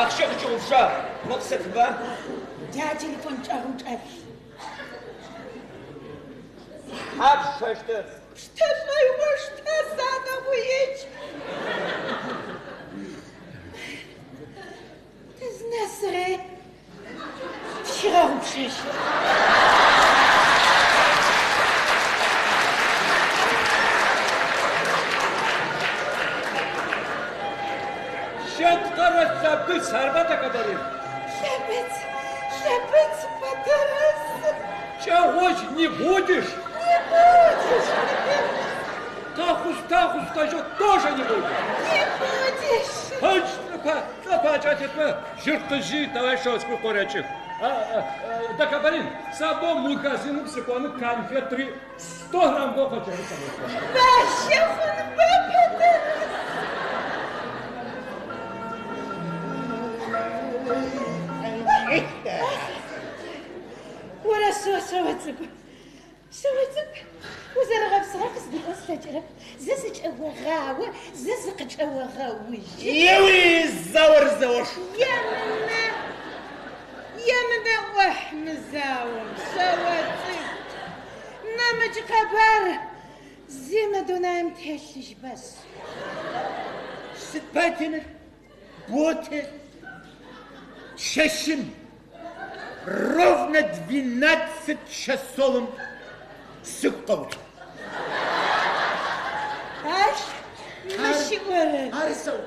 A: Ахъщэ къыкӏыгъупшагъ. Мо къысэтыба?
B: Джа телефон чӏэгъым чӏэлъ.
A: Хьапш пшэщтыр.
B: Пштэ шӏоигъо, штэ, санэ уикӏ. Тызнэсыгъи, тщигъэгъупшэщт.
D: Щэткъэрэ лъэбыц, арба, Дэхэбарин?
B: Лъэбыц, лъэбыц, Пэтэрыз.
D: Кӏэгъожь не будешь.
B: Не будешь, Пэтэрыз.
D: Тахъущ, тахъущ, тоже не будешь.
B: Не будешь.
D: Пэдж, лӏыпэ, лӏыпэ акӏэлъытмэ, жьыр къыжьи, давай шоскӏу къорэкӏых. Дэхэбарин, сэ бо магазиным сыкӏоны конфетри 100 грамм го къэкӏэры сэ.
B: Бащэ хъунба, Пэтэрыз. Ора шъо, шъэо цӏыкӏу. Шъэо цӏыкӏу, узэрэгъэпсыгъэр къызгурыӏон слъэкӏырэп. Зэ зыкӏэогъао, зэ зыкъычӏэогъэужьы.
E: Еуи, заор заош.
B: Емынэ, емынэ ӏохь мы заом, шъэо цӏыкӏу. Нэмыкӏ къэбар зи мы дунаим телъыжь бэс.
E: Сыд пай темыл? Боте. Чэщым ровно 12 часовым сыгу къэуцу.
B: Ащ мыщ ыӏорэр.
E: Ары сэӏо.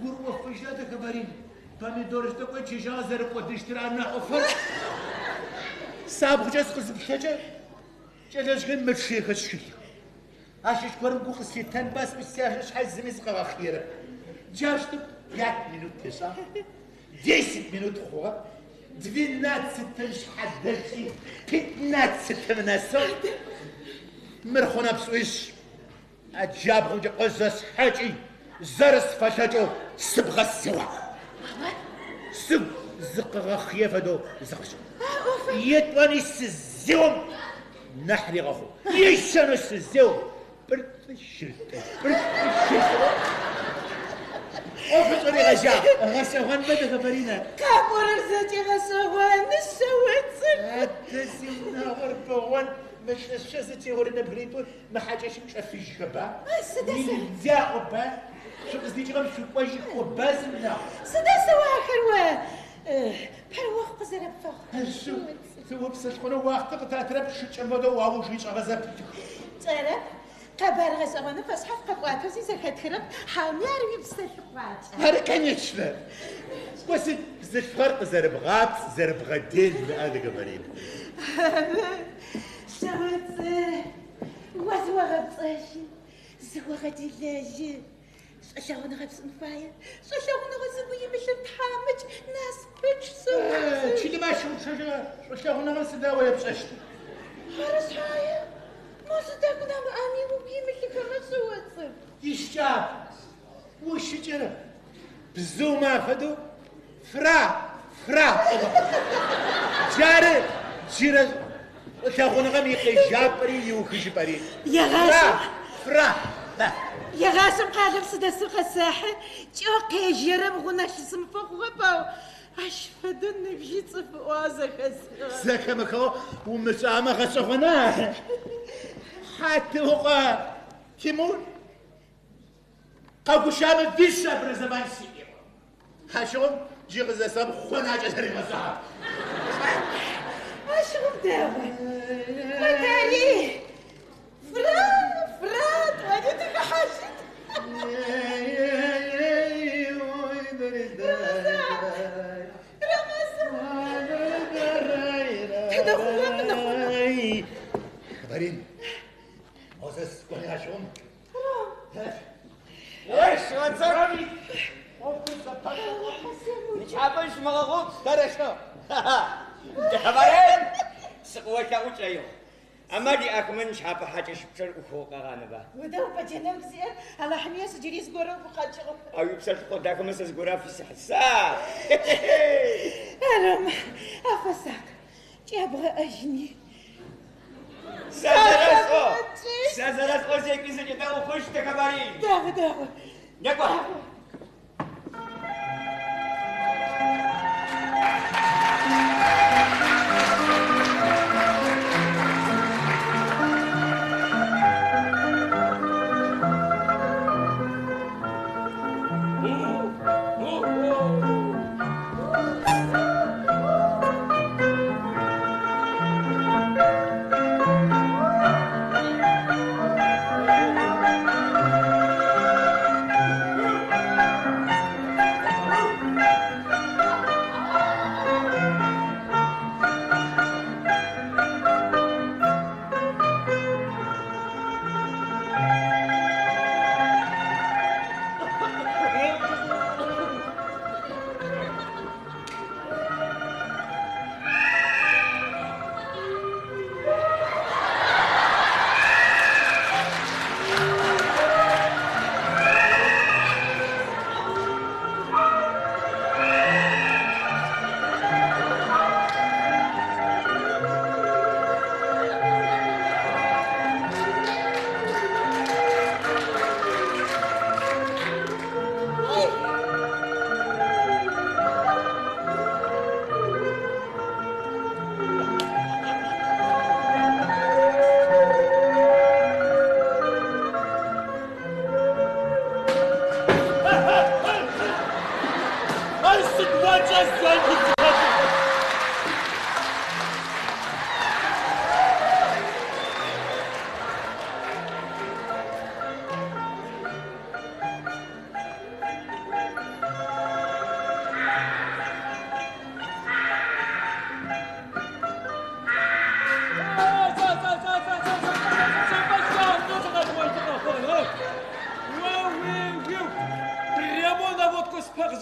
E: Гурыӏофыжьа, Дэхэбарин, помидорыжъ тӏэкӏоу чыжьагъэ зэрэкӏодыщтыр ары нахь ӏофыр. Сабгъукӏэ сыкъызыплъэкӏэ, кӏэлэжъхэр мычъыехэшъ щылъых. Ащыщ горэм гу къыслъитэнба сӏуи сяжэ шъхьай зыми зыкъыгъэхъыерэп. Джаущтэу пять минут тешӏагъ, десять минут хъугъэ, двенадцатэм шъхьадэкӏи, пятнадцатэм нэсыгъ. Мыр хъунэп сӏуишъ, ӏэ джабгъумкӏэ къызэсхьакӏи, зэрэсфэлъэкӏэу сыбгъэ сеуагъ. Сыгу зыкъыгъэхъые фэдэу зыкъысшӏыгъ. Етӏани сызеом нахь ригъэхъугъ. Ещанэу сызеом пӏыртӏы-щыртӏы, пӏыртӏы-щыртӏы. ӏофышӏэ ригъэжьагъ. Гъэшӏэгъонба, Дэхэбаринэ?
B: Къапӏорэр зэкӏэ гъэшӏэгъоны, шъэоцӏыкӏу.
E: Адэ зиунагъор бэгъон, мы лӏышъо зытеорэ нэбгыритӏур Мы хьакӏэщым чӏэфыжьхэба?
B: Сыда сэ?
E: Нельзя ӏоба? Шъукъыздикӏыгъэм шъукӏожьых ӏоба зиунагъо?
B: Сыда сэ о ахэр о пэрыохъу къызэрэпфэхъу?
E: Ашъыу, тыупсэлъыхъонэу уахътэ къытатырэп, шыкӏэм фэдэу уауж икӏыгъэ зэпытых.
B: Тшӏэрэп, къэбар гъэшӏэгъоным фэшъхьаф къэпӏуатэу зи зэхэтхырэп, хьауми ар уипсэлъыхъуакӏа?
E: Ары, конечно! Кӏо сыд бзылъфыгъэр къызэрыбгъапцӏ, зэрыбгъэдел ныӏа, Дэхэбарин?
B: Ары, шъэоцӏыкӏу. О зыогъэпцӏэжьы, зыогъэделэжьы. Шӏулъэгъуныгъэ пшӏын фае. Шӏулъэгъуныгъэ зыгу имылъыр тхьамыкӏ, насыпынчъ, шъэоцӏыкӏу.
E: Чылэм ащыгъупшэжьыгъэ шӏулъэгъуныгъэм сыда о епшӏэщтыр?
B: Ары шъхьае, мо зы тӏэкӏу нэмыӏэми угу имылъыхэмэ, шъэоцӏыкӏу.
E: Ищыкӏагъэп, ущыкӏэрэп. Бзыумэ афэдэу фра, фра пӏомэ. Джары джырэ шӏулъэгъуныгъэм икъежьапӏэри иухыжьыпӏэри. Фра, фра, да.
B: Егъашӏэм къалэм сыдэсэу къэсэхьы, кӏэу къежьэрэм гъунэ лъысымыфэу хъугъэп, ау ащ фэдэу ныбжьи цӏыф ыӏуагъэ зэхэсхыгъэп.
E: Зэхэмыхыгъэу умышӏамэ гъэшӏэгъона? Хьатыукъо Тимур? Къэгущамэ высшее образование сиӏ еӏо. Ащыгъум джы къызэсэм хъунакӏэ зэригъэшӏагъэп.
B: Ащыгъум дэгъу. Кӏо тэри фра, фра тӏони тыхэхьажьыт. Рэмэзан! Тыдэ хъугъэ мы нэхъунэ?
E: Барин, мо сэ сыкӏони ащыгъум.
A: Нычхьапэ щымыгъэгъупш, хорошо. Дэхэбарин, сыкъыолъэӏу пшӏоигъу. Амал иӏэхэмэ нычхьапэ хьакӏэщыпчъэр ӏухыгъэу къэгъанэба.
B: Удэ упэджэнэу сиӏэр, Алахьым ешӏ джыри зыгорэу гукъэкӏыгъ.
A: А уипсэлъыхъо дахэмэ сэ зыгорэ афисыхьыса.
B: Арымэ, афэсакъ, кӏябгъэӏэжьыни.
A: Сэ зэрэсӏо, сэ зэрэсӏо зекӏуи зэкӏэ дэгъу хъущт, Дэхэбарин.
B: Дэгъу, дэгъу.
A: Некӏо.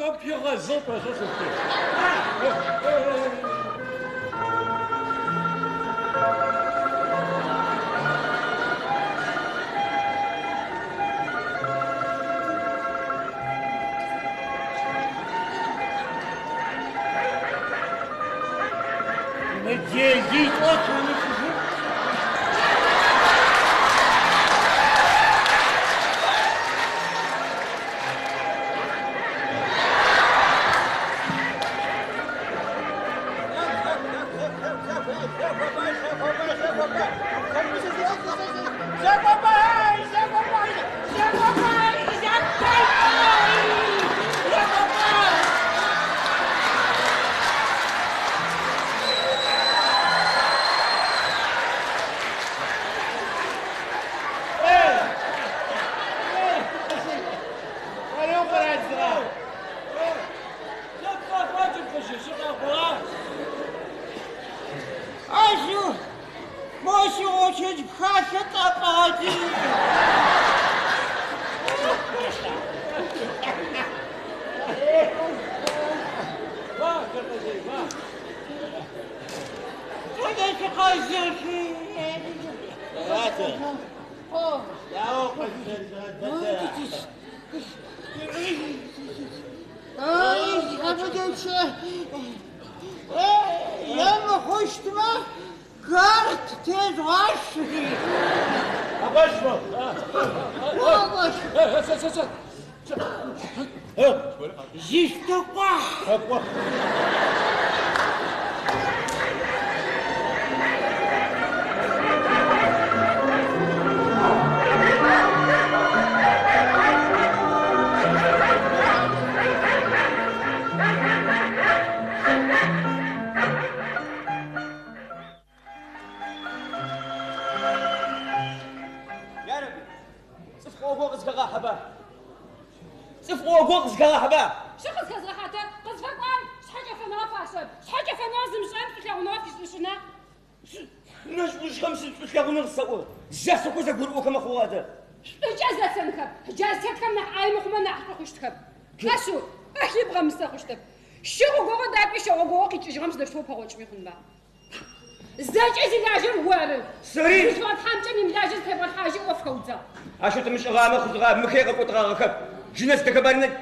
D: Чӏыпӏэм пигъэзыгъ пэшӏэ сыфи.
C: Мы делитӏо тумышӏы.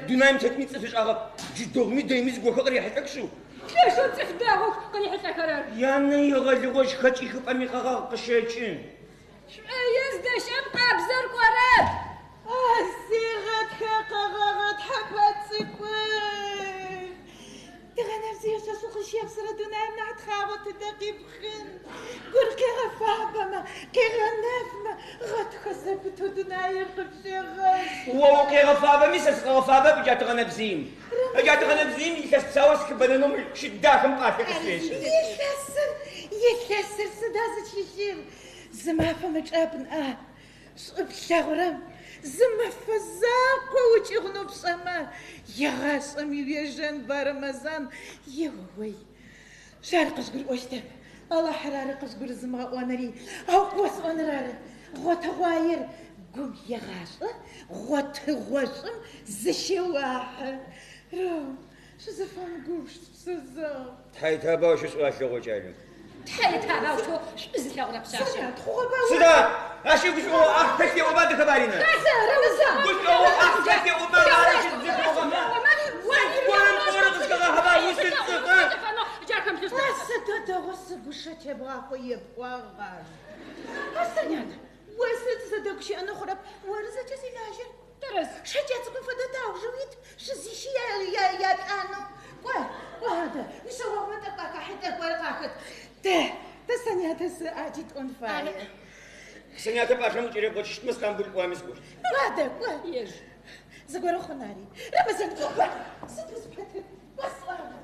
A: Дунаим тетми цӏыф ышӏагъэп. Джы дэгъуми дэйми зыгохэ къырихьылӏэх шъыу.
F: Лъэшэу цӏыф дэгъух къырихьылӏэхэрэр.
A: Янэ игъэлыгъожь хэкӏихыпӏэм икъэгъагъ къыщэкӏы.
F: Шӏое здэщэм къабзэр кӏорэп.
B: Сигъэтхэ къэгъэгъэ тхьэпэ цӏыкӏур. Тыгъэнэбзые шъошъу къыщепсырэ дунаим нахь тхъагъо тыдэ къипхын. Гур къегъэфабэмэ, къегъэнэфмэ, гъэтхэ зэпытэу дунаир къыпщегъэшӏ.
A: О укъегъэфабэми сэ сыкъэгъэфабэп ыджа тыгъэнэбзыим. Ыджа тыгъэнэбзыим илъэс псао сыхыбэнэнэу щыт дахэм пӏалъэ къысфешӏы.
B: Илъэсыр, илъэсыр сыда зыщыщыр? Зы мафэм ычӏэп ныӏа. Шӏу плъэгъурэм зы мэфэ закъо укӏыгъунэу пшӏэмэ, егъашӏэм уежэн ба Рэмэзан. Еой, шъар къызгурыӏощтэп. Алахьыр ары къызгурызымыгъэӏоныри, ау къосӏоныр ары. Гъотыгъуаер гум егъашӏэ, гъотыгъошӏым зыщеуахьы. Роу, шъузэфэмыгубж псэзагъ.
A: Тхьайтабау щышӏу алъэгъо кӏалэм.
F: Тхьайтабау шъо шӏу зылъэгъурэ пшъашъэ.
B: Тхъугъэба
A: Сыда? Ащ гушӏогъо ӏахь хэлъ еӏоба Дэхэбаринэ? Гушӏогъо ӏахь хэлъ еӏоба ары щызыхъугъэмэ? Зыгорэм пӏорэ къызхэгъахьэба усыр цӏыфы.
B: Сыда дэгъо сыгушэ тебгъахъо епӏуагъ ар. Сэнят, о сыд зэдэгущыӏэнэу хъурэп, оры зэкӏэ зилажьэр.
F: Тэрэз.
B: Шэкӏэ цӏыкӏум фэдэ таужы уит, шъузищи ялӏанэу. Кӏо, кӏо адэ, уишъэогъумэ тӏэкӏу ахахьи тӏэкӏуар къахэт. Тэ, тэ Сэнятэ сы ӏаджи тӏон фае.
A: Сэнятэ пӏалъэм укӏэребгъэкӏыщтмэ Стамбул кӏуами сыкӏощт.
B: Кӏо адэ, кӏо.
F: Ежь.
B: Зыгорэ хъун ари. Рэмэзан, кӏо, кӏо. Сыд узпэтыр? Кӏо сӏуагъэ.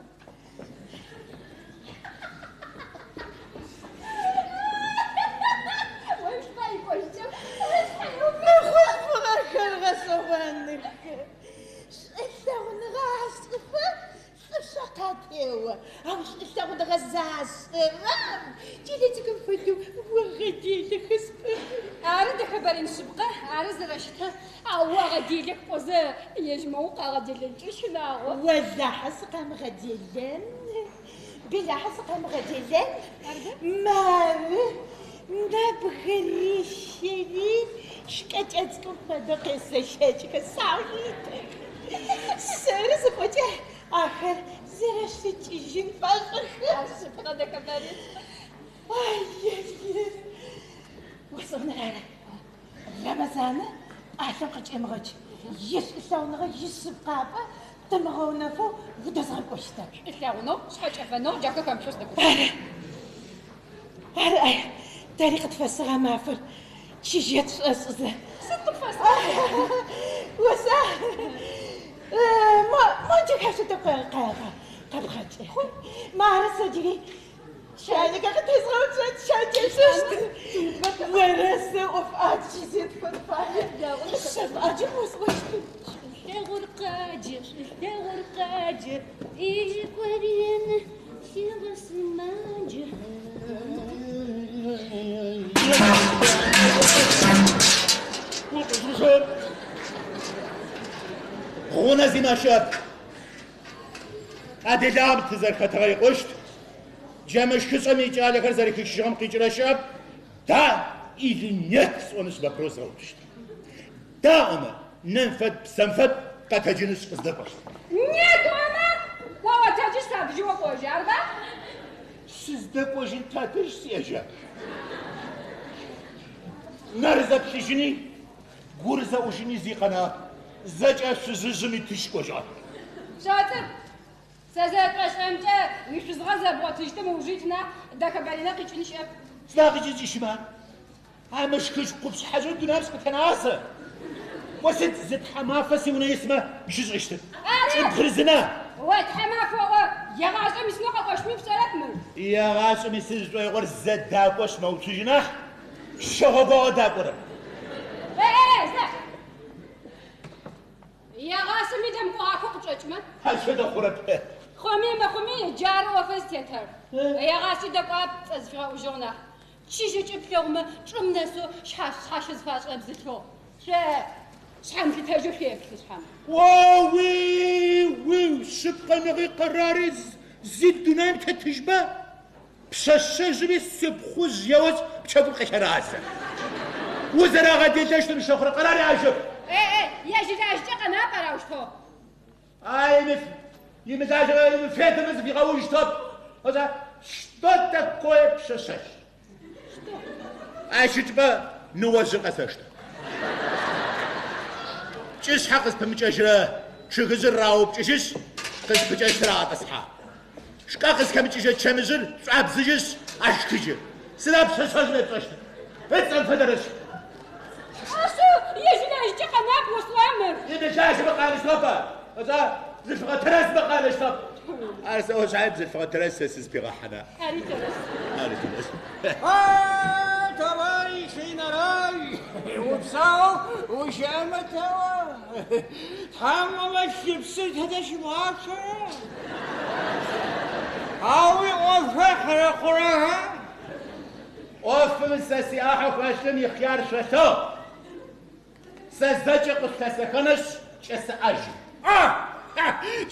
B: Мыхъулъфыгъэхэр гъэшӏэгъоных. Шӏулъэгъуныгъэ ашӏыфэ лӏышъо къатео. Ау шӏулъэгъуныгъэ зашӏырэм кӏэлэцӏыкӏум фэдэу огъэделэхэ сӏыгъ.
F: Ары, Дэхэбарин шъыпкъэ, ары зэрэщытыр, ау уагъэделэх пӏозэ, ежьмэ укъагъэделэнкӏэ щынагъо.
B: Олахьэ сыкъамыгъэделэн, билахьэ сыкъамыгъэделэн. Мары, нэбгырищыри шкӏэкӏэ цӏыкӏум фэдэу къесэщэкӏхэ сауж итых. Сэры зыпӏокӏэ ахэр зэрэщыкӏыжьын фэшӏых.
F: Ар шъыпкъэ, Дэхэбарин.
B: Ай-яй-яй. Осӏоныр ары. Рэмэзанэ пӏалъэм къыкӏемыгъэкӏ. Ишӏулъэгъуныгъэ ишъыпкъапӏэ тымыгъэунэфэу удэзгъэкӏощтэп.
F: Шӏулъэгъуныгъ, шъхьэкӏэфэныгъ, джахэр хэмылъэу сыдэкӏощт.
B: Ары. Ары, ай, тэри къытфэсыгъа мафэр чыжьэ тшӏошӏызэ.
F: Сыд къыпфэсыгъэр?
B: Оса, мо, мо джэхашъо тӏэкӏу къэбгъэкӏы. Мары сэ джыри Чайникэ къытезгъэуцон щай тешъощт. Орэ сэ ӏоф ӏаджи зетфэн фае. Шъэф ӏаджи къыосӏощт.
F: Шӏулъэгъур къаджэ, шӏулъэгъур къаджэ, икӏорин сегъэсымаджэ.
E: Гъунэ зимыӏэ щыӏэп. А делагъэм тызэрхэтыгъэ икъущт. Джа мышхыщӏэм икӏалэхэр зэрэхищыжьыгъэм къикӏырэ щыӏэп. Да или нет сӏонышъ вопрос згъэуцущт. Да ӏомэ, нэм фэд, псэм фэд, къэтэджынышъ къыздэкӏощт.
F: Нет ӏомэ, о отэджышъ сабыжьы окӏожьы, арба?
E: Сыздэкӏожьын тадэжь сиӏэжьа? Нэр зэплъыжьыни, гур зэӏужьыни зи къэнагъэп. Зэкӏэ шъузыжъым итыщ кӏожьыгъэ.
F: Шъэцӏып, сэ зэрэшӏошӏырэмкӏэ, уишъузыгъэ зэбгъотыжьытым ыуж ит нахь, Дэхэбаринэ къикӏын щыӏэп.
E: Сыда къикӏыкӏи щымыӏэр? А мышхыжь къупшъхьэжъэу дунаим сыкъытенагъа сэ? О сыд зы тхьамафэ сиунэ исмэ щышӏыщтыр?
F: Ары!
E: Кӏыбгъырзына?
F: О тхьамафэ оӏо, егъашӏэм исынэу къэкӏощтми пшӏэрэп мыр.
E: Егъашӏэм исы зышӏоигъор зэ дакӏошъ мэуцужьы нахь, щэгъогогъо дакӏорэп.
F: Э-э, зэ! Егъашӏэми дэмыкӏогъахэу къычӏэкӏымэ?
E: Ащ фэдэ хъурэп.
F: Хъуми мыхъуми, джары ӏофыр зытетыр. Егъашӏи дэкӏуагъэп, цӏэ зыфигъэӏужьыгъ нахь. Чыжьэкӏэ плъэгъумэ, чӏым нэсэу шъхьащэ зыфашӏырэ бзылъфыгъ. Шъо шъхьэмылъытэжьэу шъуеплъы шъхьэм.
E: О-уи-уи, шъыпкъэныгъи къэрари зи дунаим тетыжьба? Пшъэшъэжъыми сыпхъужъ еӏошъ, пчэгум къелъэразэ. Узэрагъэделэщтым щэхъурэ къэрар яӏэжьэп.
F: Э-э, ежь илажьэкӏэ къэнапӏ араущтэу.
E: Ай, имылажьэрэ имыфедэмэ зыфигъэужьыщтыгъэп. Ошӏа, что такое пшъэшъэжъ? Ащ ычӏыпӏэ ныожъыр къэсэштэ. Кӏышъхьэ къызпымыкӏэжьырэ чъыгыжъыр раупкӏыжьышъ, къызпыкӏэщтыр агъэтӏысхьэ. Шкӏэ къызхэмыкӏыжьырэ чэмыжъыр шӏуабзыжьышъ, ашхыжьы. Сыда пшъэшъэжъым епшӏэщтыр? Ыцӏэм фэдэр ышӏ.
F: Ашъыу, ежь илажьэкӏэ къэнап ошӏа мыр?
E: Имылажьэмэ къанэщтыгъэп ар. Ошӏа, бзылъфыгъэ тэрэзмэ къанэщтыгъэп. Ар сэӏо шъхьае бзылъфыгъэ тэрэз сэ сызпигъэхьана?
F: Ари тэрэз.
E: Ари тэрэз.
C: А, товарищ инэрал, упсэу, ущыӏэмэ тэӏо. Тхьэм ыӏомэ лъыпсыр тэдэ щыбгъачъэрэ? Ау уиӏофхэр хьэрэхъурэха?
E: ӏофым сэ сиӏахьэу хэлъым ихъяр шъолъэгъу. Сэ зэкӏэ къышъулъэсэхэнышъ, кӏэсэӏэжьы.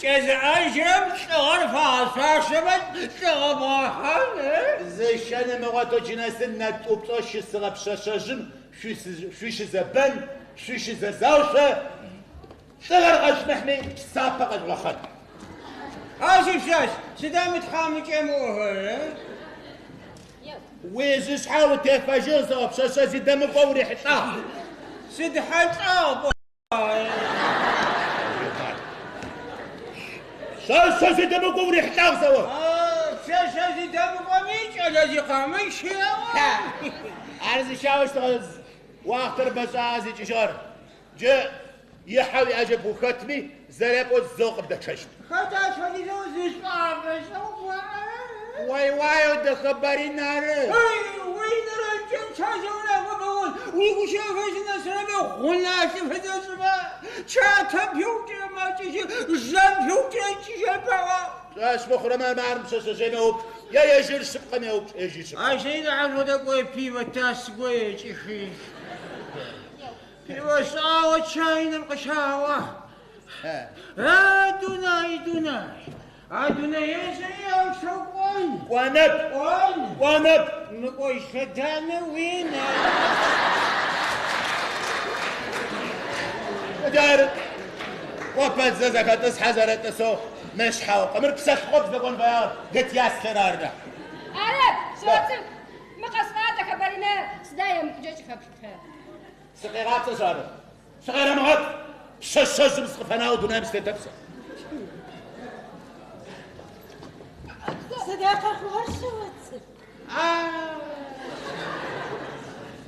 C: Кӏэзыӏэжьырэм лӏыгъэр фагъэшъуашэмэ, лӏыгъэ бгъэхьан, э?
E: Зыщэн ымыгъотэу джы нэсы нэтӏупцӏэу щысыгъэ пшъэшъэжъым шъущызэбэн, шъущызэзау шъо, лӏыгъэр къэшъумыхьми, псапэ къэжъугъэхъэн.
C: А сипшъашъ, сыда мы тхьамыкӏэм ыӏохэрэр, э?
E: Уижъышъхьэ утефэжьыгъ сэӏо, пшъэшъэ зидэмыкӏо урихьылӏагъ.
C: Сыд хьэлӏагъ пӏуагъэ?
E: Пшъэшъэ зидэмыкӏо урихьылӏагъ сэӏо.
C: Пшъэшъэ зидэмыкӏоми кӏэлэ зикъамыщ еӏо.
E: Ар зыщаощтыгъэ уахътэр бэшӏагъэ зикӏыжьыгъэр. Джы ихьэ уиӏэжьэп ухэтми, зэрепӏоу зэу къыбдэчъэщт.
C: Хэт ащ фэдизэу зышӏуамышӏэу пӏуагъэр?
E: Уай-уаеу Дэхэбарин ары.
C: Эй, уинэрэкӏэ чэзэу уигущыӏэхэр зынэсырэми гъунэ алъыфэдэшӏымэ, чатэм пиупкӏырэ мэкӏыжьы, жэм пиупкӏырэ кӏыжьэп аӏо.
E: Пшӏошъ мыхъурэмэ, мары пшъэшъэжъыем еупчӏ. Е ежьыр шъыпкъэм еупчӏ, ежь ишъыпкъэ.
C: Ащ нахь пиво тас гое кӏихи. Пиво шӏагъо чайнэм къыщагъо. А дунай, дунай. А дунэежъри аущтэу кӏон.
E: Кӏонэп!
C: Кӏон!
E: Кӏонэп!
C: Мыкӏожь лъэданэ уина.
E: Джары кӏо пэтзэ зэхэтӏысхьэ зэрэтӏысэу мышъхьэукъэ. Мыр псэлъыхъоп зыдэкӏон фэягъэр, гэт яслъэр ары нахь.
F: Арэп, шъэоцӏыкӏу, мы къэсӏуагъэ Дэхэбаринэ сыда емыкӏукӏэ кӏыфэплъытэ?
E: Сыкъегъапцӏэшъ ары. Сыкъерэмыгъэпцӏ! Пшъэшъэжъым сыкъыфэнагъэу дунаим сытетэп сэ.
B: Сыда къэхъугъэр, шъэоцӏыкӏу?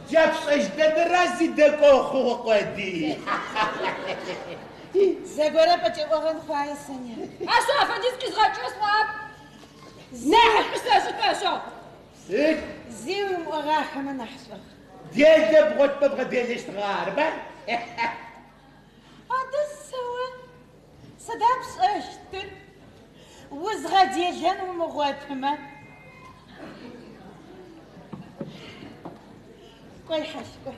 E: Джа пшӏэжь дэдэра зидэкӏо хъугъэ къодый.
B: Зэгорэм пӏэкӏэӏогъэн фае, Соня.
F: Ащ афэдиз къизгъэкӏэу сӏуагъэп. Нахьышӏу сэшӏы шӏошӏыгъ.
E: Сыд?
B: Зи уимыӏогъахэмэ нахьышӏугъ.
E: Делэ бгъотмэ бгъэделэщтыгъэ арыба?
B: Адэ сэо, сыда пшӏэщтыр? Узгъэделэн умыгъотымэ. Кӏо, ихьащ, кӏо.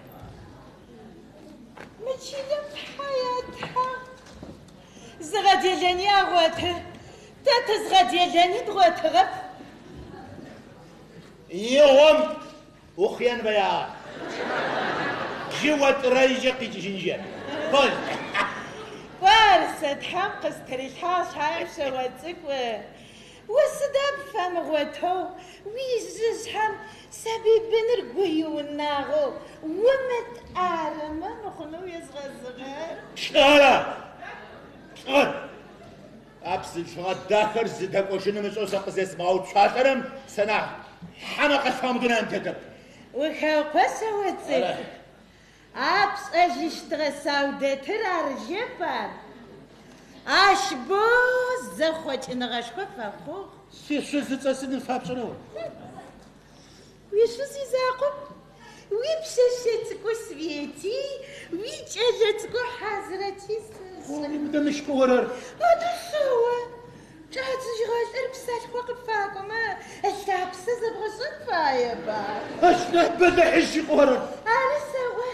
B: Мы чылэм тхьэ ятхьагъ. Зыгъэделэни агъоты. Тэ тызгъэделэни дгъотыгъэп.
E: Игъом ухъен фэягъэ. Джы отӏырэжькӏэ къикӏыжьынжьэп. Кӏо.
B: Кӏо, ар сэ Тхьэм къыстырилъхьагъ шъхьаем, шъэоцӏыкӏу. О сыда пфэмыгъотэу уижъышъхьэм сабый быныр гуиунагъэу умытӏарэмэ мыхъунэу езгъэзыгъэр?
E: Лӏыгъэра? Лӏыгъэр! А бзылъфыгъэ дахэр зыдэкӏожьыным ышӏэу сэ къызезмыгъэуцуалӏэрэм сэ нахь хьэмэ къэлъфыгъэм дунаим тетэп.
B: Ухэукъо, шъэоцӏыкӏу. А пшӏэжьыщтыгъэ Саудэтыр арыжьэп ар. Ащ боу зэхъокӏыныгъэшхо фэхъугъ.
E: Сишъузыцӏэ сыдым фапшӏэнэу?
B: Уишъуз изакъоп. Уипшъэшъэ цӏыкӏу Свети, уикӏэлэ цӏыкӏу Хьазрэти сэшӏэ.
E: Ори мыдэ мыщ къыорэр.
B: Адэ шъэо, чӏадзыжьыгъэ лӏыр псэлъыхъо къыпфакӏомэ, ылъапсэ зэбгъэшӏэн фаеба?
E: Ащ нахь бэлахьыжь къыорэр.
B: Ары сэӏо.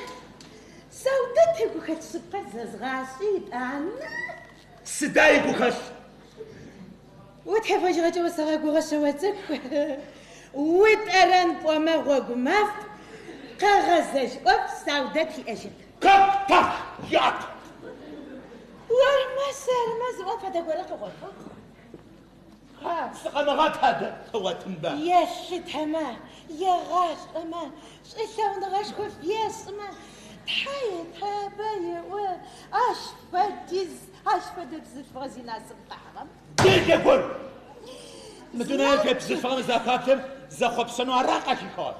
B: Саудэт игухэлъ шъыпкъэр зэзгъашӏи итӏанэ.
E: Сыда игухэлъ?
B: Утефэжьыгъэкӏэ усэгъэгугъэ, шъэоцӏыкӏу. Утӏэрэн пӏомэ гъогу маф, къэгъэзэжь ӏоф Саудэт иӏэжьэп.
E: Как так? Ят!
B: Ормэ сэрмэ зыӏом фэдэ горэ къыгъотыгъ.
E: Сыкъэмыгъат адэ, къыгъотынба.
B: Елъытэмэ, егъашӏэмэ, шӏулъэгъуныгъэшхо фешӏымэ, Тхьэ етабэ еӏо, ащ фэдиз, ащ фэдэ бзылъфыгъэ зинасып къыхьыгъэм.
E: Делэ гор! Мы дунаим тет бзылъфыгъэм захаплъэм зэхъопсэнэу ара къахихыгъэр.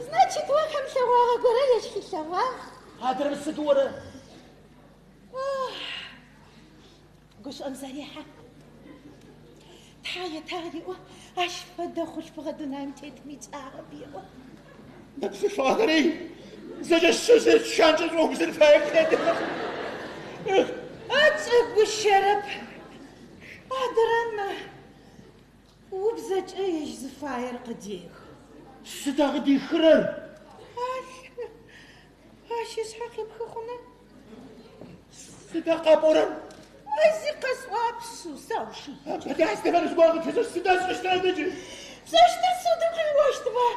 B: Значит, о хэмылъэгъуагъэ горэ ежь хилъэгъуагъ.
E: Адрэм сыд орэ?
B: Гушӏом зэрехьэ. Тхьэ етагъ еӏо, ащ фэдэ хъулъфыгъэ дунаим тетми ишӏагъэп еӏо.
E: Мы бзылъфыгъэхэри зэкӏэ щыщыр шанкӏэ шӏоубзын фаем тетых.
B: Ацӏэгущэрэп. Адрэм убзэкӏэ ежь зыфаер къыдехы.
E: Сыда къыдихырэр?
B: Ащ, ащ ышъхьэ къипхы хъуна?
E: Сыда къапӏорэр?
B: Ай, зи къэсӏуагъэп, саушый.
E: Бэда Стефан зыгорэ къытфэсэщт, сыда сшӏэщтыр адэкӏы?
B: Пшӏэщтыр судым къыриӏощтба?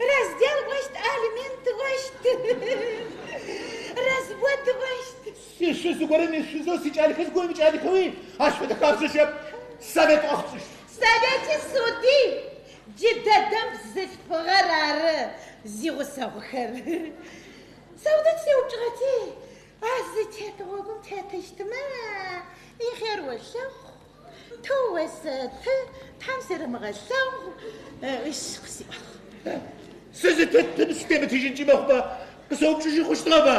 B: Раздел ӏощт, алимент ӏощт, развод ӏощт.
E: Сишъуз зыгорэм ишъузэу, сикӏалэхэр зыгорэм икӏалэхэуи, ащ фэдэ хабзэ щыӏэп. Совет ӏоф тшӏыщт.
B: Совети суди джыдэдэм бзылъфыгъэр ары зигъусэгъухэр. Саудэт сеупчӏыгъэти, а зытет гъогум тетыщтмэ, ихъер олъэгъу, тыу осэты, Тхьэм серэмыгъэлъэгъу, ыш къысиӏуагъ.
E: Сызытетым сытемытыжьынкӏи мэхъуба, къысэупчӏыжьы хъущтыгъэба?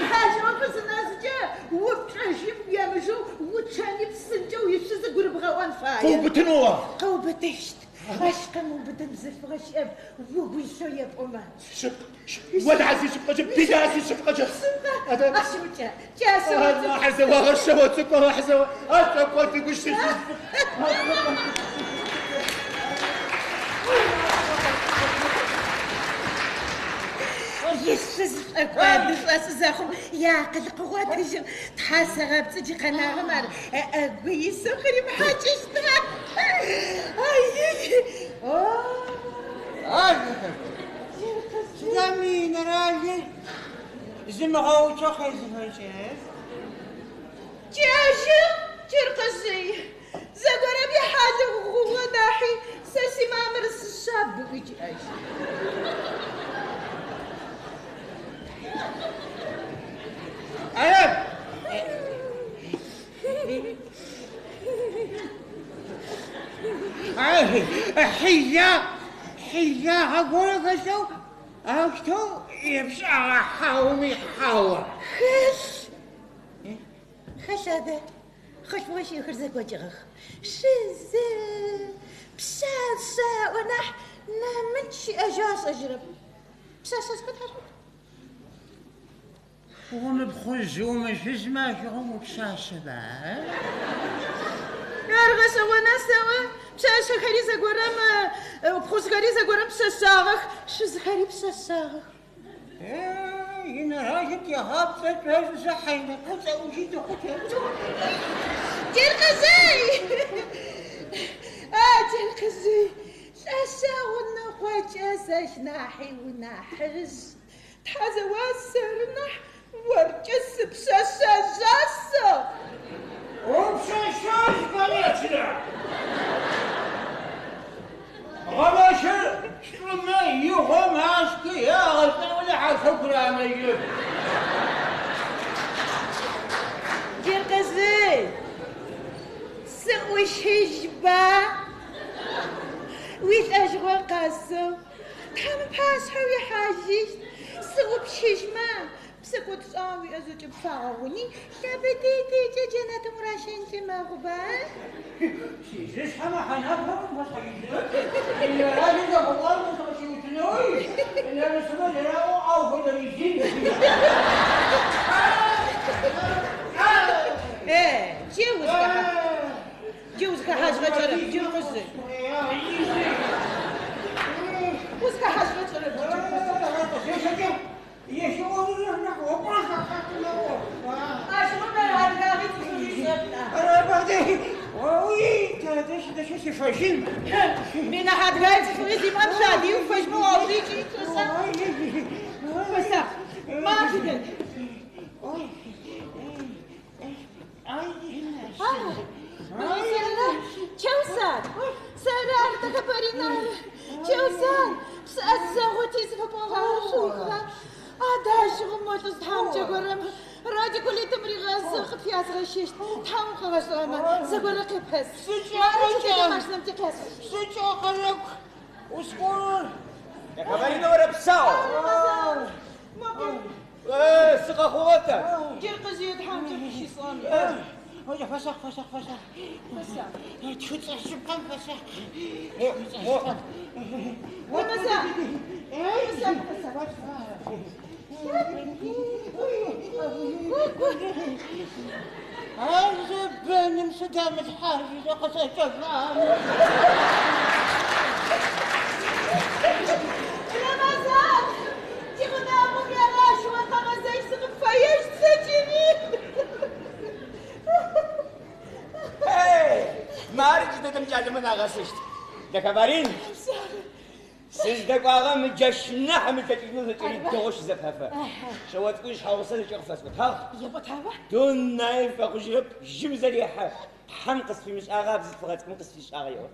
B: Хьажьыгъэ къызынэсыкӏэ упчӏэжьым уемыжьэу учъэни псынкӏэу ишъузы гурыбгъэӏон фае.
E: Къыубытынэу а?
B: Къыубытыщт. Ащ къэмыубытын бзылъфыгъэ щыӏэп, угу илъэу епӏомэ.
E: Шъыпкъ, олахьэ сишъыпкъэкӏэ, билахьэ сишъыпкъэкӏэ.
B: Шъыпкъэ,
E: Адэ.
B: ащ укӏэ, кӏасэ.
E: Алахь зэуагъэр шъэоцӏыкӏу, Алахь зэуа, ашӏокӏоды гущыжьы.
B: Ишъуз шӏокӏоды шӏошӏы зэхъум, иакъыл къыгъотыжьыгъ. Тхьэ сэгъэпцӏы джы къэнагъэм ар ыӏэгу исэу къыримыхьакӏыщтыгъэ. Ай-й-й! О!
C: Сыда мы инэралыр зымыгъэуцоу къезыфэкӏырэр?
B: Кӏэжьыгъ, Джыркъыжъый. Зэгорэм ихьалыгъу гъугъэ нахьи сэ симамыр сышъаб ыӏуи кӏэжьыгъ.
C: Арэп. Хьила, хьилагъэ горэ хэлъэу аущтэу епшӏагъа хьауми хьауа?
B: Хэлъ. Хэлъ адэ. Хъулъфыгъэ щыӏэхэр зэкӏокӏыгъэх. Шъузы, пшъашъэ аӏо нахь, нэмыкӏ щыӏэжьэу ашӏэжьырэп. Пшъашъэ сыхэт ашӏот?
C: Умыпхъужь, умышъузмэ ащыгъум упшъашъэба?
B: Ар гъэшӏэгъона сэӏо, пшъашъэхэри зэгорэм, пхъужъхэри зэгорэм пшъэшъагъэх, шъузхэри пшъэшъагъэх.
C: Инэралым тегъапцӏэ тшӏошӏызэ хьайнэпэ цӏэӏужьи дыхъутеп.
B: Джыркъыжъый! А, Джыркъыжъый, лӏэшӏэгъу ныкъокӏэ сэщ нахьи унахьыжъ. Тхьэ зэуа сэры нахь, оркӏэ сыпшъэшъэжъа сэ?
C: Упшъэшъэжъ, конечно! Гъэмэщыр шӏумэ игъом ашхы е агъэшӏагъо нахь ахэку ранэжьы.
B: Джыркъыжъый, сыӏущыжьба? Уилӏэжьыгъо къэсыгъ. Тхьэм ыпашъхьэ уихьажьыщт. Сыӏупщыжьмэ, псэкӏодшӏагъэ уиӏэ зэкӏэ пфагъэгъуни, лъэбыдитӏукӏэ джэнэтым уращэнкӏи мэхъуба?
C: Сижъышъхьэ мэхьанапэ къыпфэсхьыжьынэп. Инэралым зэхэуӏуагъэм сыкъыщиутынэуи, нэмыцмэ зэраӏоу ау фэдэризын.
B: Э, джы узхэхьа, джы узхэхьажьыгъэ кӏэрэп, Джыркъыжъый. Узхэхьажьыгъэ кӏэрэп, Джыркъыжъый. Ащыгъум адыгагъи цӏыфыгъи шӏэп нахь. Нахь адыгагъи цӏыфыгъи зимыӏэм шъуадыги уфэжьмэ уаужы икӏи фэсакъ. Фэсакъ. Мафи дэд. Чэусар, сэры ар Дэхэпэринэр. Чэусар, псы ӏэзэгъу зыфэпӏогъагъэр шъуухыгъа? Адэ ащыгъум мо лӏыжъ тхьамыкӏэ горэм радикулитым ригъэзыгъ къыпфязгъэщыщт. Тхьэм укъыгъэшӏыгъэмэ, зэгорэ къепэс. Ары джыдэдэм машинэм тыкъясыщт.
A: Дэхэпэринэ орэпсау! Сыкъэхъугъэп тэ.
B: Джыркъыжъые тхьамыкӏэ къыщысӏон.
C: Фэсакъ, фэсакъ, фэсакъ.
B: Фэсакъ.
C: Тхыцӏэ шъыпкъэм фэсакъ.
B: Фэсакъ. Фэсакъ, фэсакъ.
C: Ар зэбэным сыдамылъхьажьызэ къысэкӏэфагъ.
B: Рэмэзан! Тигъунэгъум егъашӏо къэгъэзэжь сыкъыпфэещт сэ джыри.
A: Мары джыдэдэм кӏалэмэ нагъэсыщт. Дэхэпэрин, сыздэкӏуагъэм джащ нахь ымылъэкӏыжьынэу зэкӏэри дэгъоу щызэпэфэ. Шъэо цӏыкӏу ишъхьэгъусэ зэкӏэ къыфэсӏотагъ.
B: Епӏотагъа?
A: Дунаим фэхъужьырэп, жьым зэрехьэ. Тхьэм къысфимышӏагъэ а бзылъфыгъэ цӏыкӏум къысфишӏагъэ еӏо.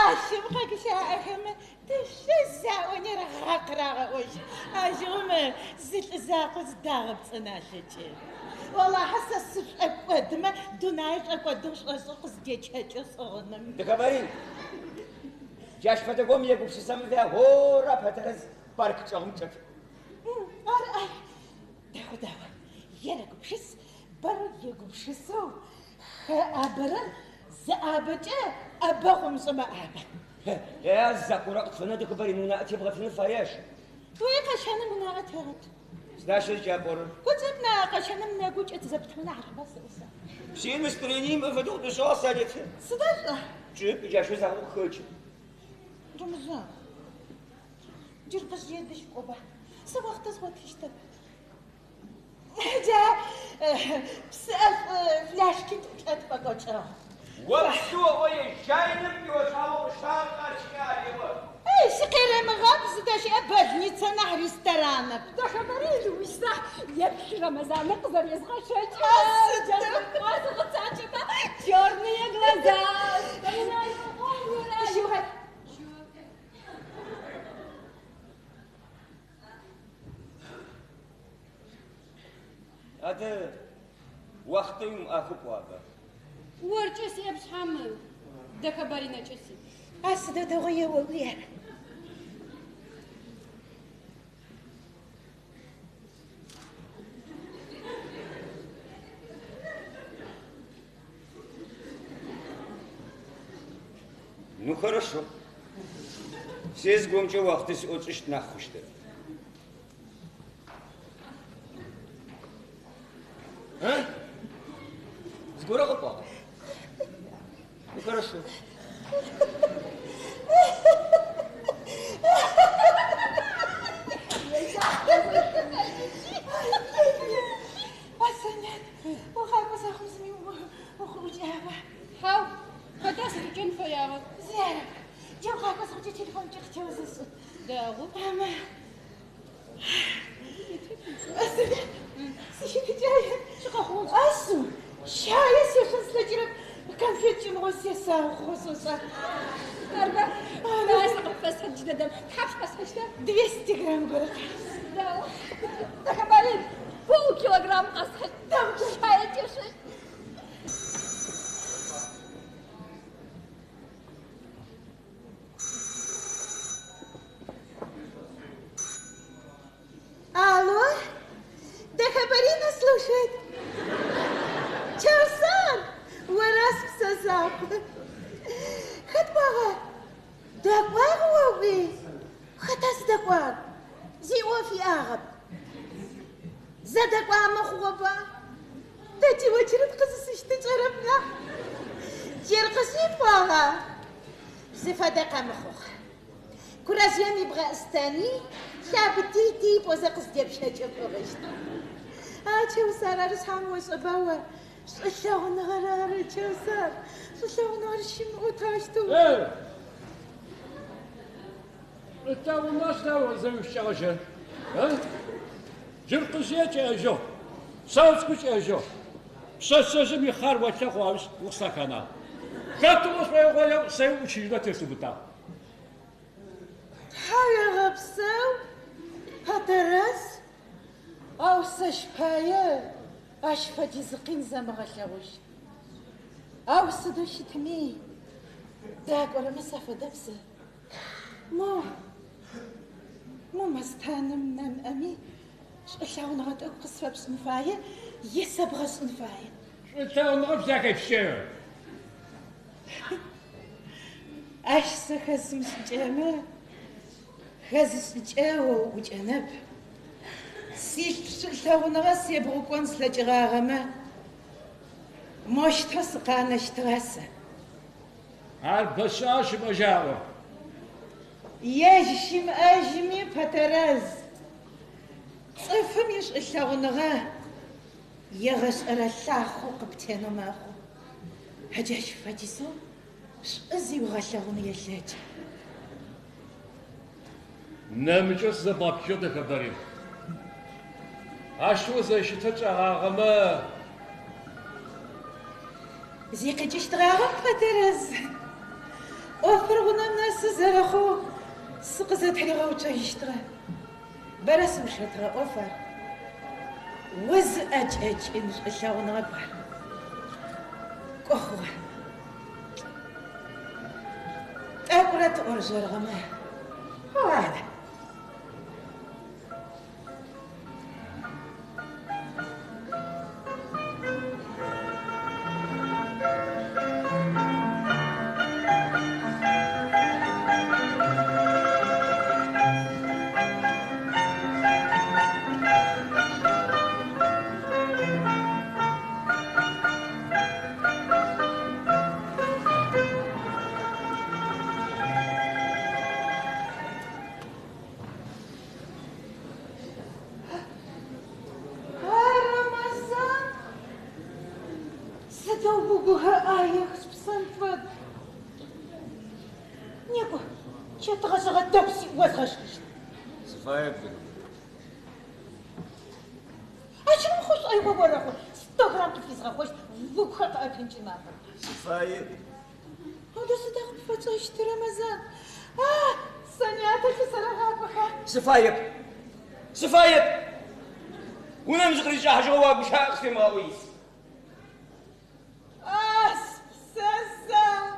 B: Ащым къэгущыӏэхэмэ тышъуз аӏоныр гъэ къырагъэӏожь. Ащыгъум зы лӏы закъо зыдагъэпцӏэн алъэкӏы. Олахьэ сэ сышӏокӏодымэ, дунаир шӏокӏодыгъ шӏошӏэу къыздечъэкӏэу сӏыгъыным.
A: Дэхэпэрин, джащ фэдэ гом егупшысэмэ ора пэтэрэз парк чӏэгъым чӏэт.
B: Ар ай, дэгъу дэгъу. Ерэгупшыс, бэрэ егупшысэу хэӏабэрэр зыӏабэкӏэ ӏэбэгъу ымышӏэмэ ӏабэ.
A: Е, закъорэ къытфэнэ Дэхэпэрин унаӏэ тебгъэтын фаеш.
B: Уи къэщэным унаӏэ тегъэт.
A: Сыда щызкӏапӏорэр?
B: Гуцэп на къэщэным нэгукӏэ тызэптымэ нахьышӏуба сыӏуса.
A: Си настроением фэдэу къышӏыгъ Санет.
B: Сыда шӏа?
A: Чӏыпӏ джащ закъо къыхэкӏы.
B: Рэмэзан, Джыркъыжъые дэжь кӏоба. Сэ уахътэ згъотыщтэп. Джа псы ӏэшӏу фляжкитӏу чӏэт пӏэкӏорчӏэгъ.
A: Опсэу оӏо ежьайным пиошӏагъэу къыщашӏа щыӏа ареӏо.
B: Эй, сыкъерэмыгъэпӏ, зыдэщыӏэ больницэ нахь ресторанэп.
F: Дахэбарин, уисахь, еплъ Рэмэзанэ къызэрезгъэщэкӏырэр. Черные глаза, вспоминаю
B: Щымыгъэт.
A: Адэ, уахътэ уимыӏахэу пӏуагъэба?
F: Оркӏэ сиӏэп шъхьам, Дэхэбаринэкӏэ сиӏ.
B: А сыдэу дэгъоу еоӏуи ар.
A: Ну хорошо. Сэ зыгорэмкӏэ уахътэ сиӏэу тшӏыщт нахь хъущтэп. А? Зыгорэ къэпӏуагъа? Ну хорошо.
B: А Санят, укъакӏо зэхъум зыми укъыӏукӏагъа?
F: Хьау, хэта сызӏукӏэн фэягъэр?
B: Зи арэп. Джы укъакӏо зыхъукӏэ телефонкӏэ къытеозэ сшӏы.
F: Дэгъу.
B: Ама. А Санят, сыщытыкӏае. Ашъыу, щае сешъон слъэкӏырэп. Конфет кӏымыгъо сесагъ сошӏа.
F: Арба, сэ къыпфэсхьын джыдэдэм. Тхьапш къэсхьыщта?
B: 200 грамм горэ къахь.
F: Дэгъу. Дэхэбарин, полкилограмм къэсхьыщт. Щае тешъощт.
B: Алло, Дахабарина слушает. Чэусан, орас псэ закъу. Хэт пӏуагъа? Дэкӏуагъ оӏуи? Хэта зыдэкӏуагъэр? Зи ӏоф иӏагъэп. Зэдэкӏуамэ хъугъэба? Тэ тиочерэт къызысыщтыкӏэрэп нахь. Джыркъыжъи пӏуагъа? Зыфэдэ къэмыхъугъ. Курэжъыем ибгъэӏыстэни, лъабыти пӏозэ къыздепщэкӏэ пӏыгъыщт. А Чэусар, ары шъхьам ошӏэба о? Шӏулъэгъуныгъэр ары, Чэусар. Шӏулъэгъуныгъэр щымыӏэу тащтэу.
D: Эй! Шӏулъэгъуныгъэ сыда зэрэущыкӏэгъэжьыр? А? Джыркъыжъые кӏэӏэжьыгъ, Саутску кӏэӏэжьыгъ. Пшъэшъэжъым ихъар олъэгъу аущ укъысаханагъ. Хэт ӏо шӏоигъо сэ учыжьынэу тесыубытагъ.
B: Тхьауегъэпсэу, Пэтэрэз. Ау сэщ пае ащ фэдиз къин зэмыгъэлъэгъужь. Ау сыдэу щытми, дакӏорэмэ сафэдэп сэ. Мо, мо мэстаным нэмыӏэми шӏулъэгъуныгъэ тӏэкӏу къысфэпшӏын фае е сэбгъэшӏын фае.
D: Шӏулъэгъуныгъэ бзахэпщэ.
B: Ащ сэ хэсымышӏыкӏэмэ, хэзышӏыкӏэ о уӏукӏэнэп. Сишӏулъэгъуныгъэ себгъукӏон слъэкӏыгъагъэмэ, мощтэу сыкъанэщтыгъа сэ.
D: Ар бэшӏагъэ щымыӏэжьаӏо.
B: Ежь щымыӏэжьми Пэтэрэз. Цӏыфым ишӏулъэгъуныгъэ егъэшӏэрэ лъахъэу къыптенэу мэхъу. Джащ фэдизэу шӏу зиугъэлъэгъун елъэкӏы.
D: Нэмыкӏэу сызэбгъэпкӏыгъ, Дэхэбарин. Ащ о зэрэщытыр чӏэгъагъэмэ.
B: Зи къикӏыщтыгъагъэп, Пэтэрэз. ӏофыр гъунэм нэсы зэрэхъоу сыкъызэтыригъэуцожьыщтыгъэ. Бэрэ сыушэтыгъэ ӏоф ар. О зыӏэкӏэкӏын шӏулъэгъуныгъэп ар. Кӏо хъугъэ. Тӏэкӏурэ тыӏоржъэрыгъэмэ. Ладно. Озгъэшхыщт.
A: Сыфаеп.
B: Ащыгъум хъу шӏоигъо орэхъу. 100 грамм къыпфизгъэхъощт, угухэр къыӏэпынкӏи мафэр.
A: Сыфаеп.
B: Адэ сыда къыпфэсшӏэщтыр, Рэмэзан? А, Сэнятэ лъысэрэгъакӏоха?
A: Сыфаеп. Сыфаеп. Унэм зыкъырикӏахьыжьыгъэу а гущыӏэр къысфемыгъэӏуи.
B: А, спсэ закъу.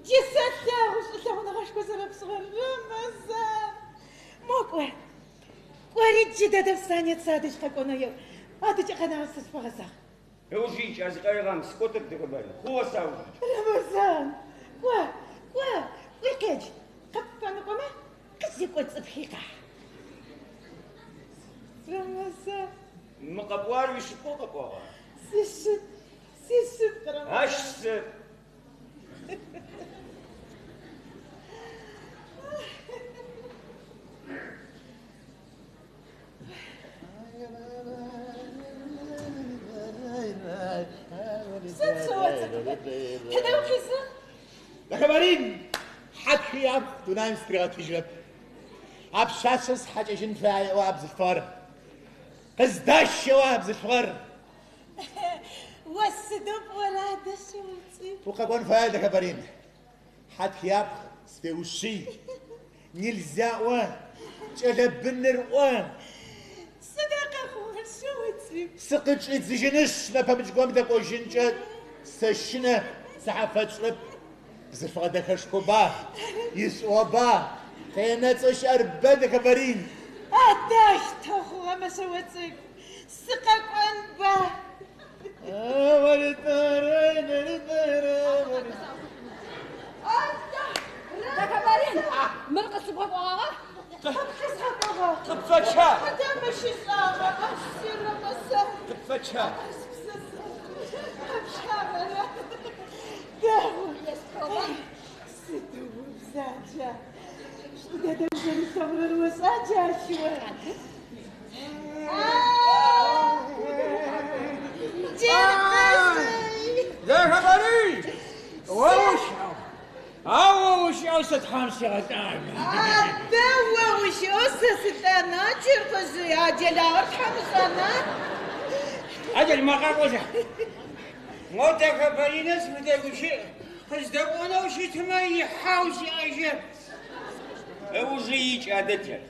B: Джы сэлъэгъу шӏулъэгъуныгъэшхо зэрэпшӏыгъэр, Рэмэзан. Мо кӏо. Кӏори джыдэдэм Санет садэжь къэкӏонэу еӏу. Адыкӏэ къэнагъэр сэ сфэгъэзагъ.
A: Ыуж икӏ, а зыкъэригъан, сыкӏотэп, Дэхэбарин. Хъугъэ сауж икӏ.
B: Рэмэзан, кӏо, кӏо, кӏуи къедж. Къыпфэныкъомэ, къызекӏоцӏыпхи къахь. Рэмэзан.
A: Мы къэпӏуагъэр уишъыпкъэу къэпӏуагъа?
B: Сишъыпкъ, сишъыпкъ, Рэмэзан.
A: Ащ сэ.
B: Сыд шъэо цӏыкӏу? Тыдэ укъисыгъ?
E: Дэхэбарин, Хьатхы япхъу дунаим сытыригъэтыжьырэп. А пшъашъэр схьакӏэжьын фае еӏо а бзылъфыгъэр. Къыздащ еӏо а бзылъфыгъэр.
B: О сыдэу пӏорэ адэ, шъэо цӏыкӏу?
E: Укъэкӏон фае, Дэхэбарин. Хьатх япхъу сфеушъый. Нельзя ӏо, кӏэлэ быныр ӏо.
B: Сыда къэхъугъэр, шъэо цӏыкӏу?
E: Сыкъычӏидзыжьынышъ, нэпэмыкӏ горэм дэкӏожьынкӏэ сэщынэ, цыхьэ фэтшӏырэп. Бзылъфыгъэ дэхэшхоба, ишӏугъоба, къенэцӏэу щыӏэр бэ, Дэхэбарин.
B: Адэ аущтэу хъугъэмэ, шъэо цӏыкӏу, сыкъэкӏонба?
F: Дэхэбарин, мыр къысыбгъэкӏогъагъа?
B: Къыпфэзгъэкӏогъагъ.
A: Къыпфэчъа.
B: Адэ мыщ ишӏагъэ, си Рэмэзан.
A: Къыпфэчъа.
B: Къэпщагъэра? Дэгъу. Сыдэу убзаджа. Шӏу дэдэ узэрилъэгъурэр ошӏа джащ о? Джыркъэсэй!
C: Дэхэбарин! О ущыӏэу, ау о ущыӏэу сэ Тхьэм сигъэлӏагъ.
B: Адэ о ущыӏэу сэ сылӏэна, Джыркъэжъый? А делагъэр Тхьэм ышӏэна?
C: Аджэл макъакӏозэ. Мо Дэхэбаринэ сфыдэгущыӏ. Къыздэкӏонэу щытмэ ихьау сиӏэжьэп.
A: Ыужы икӏ, адэ тят.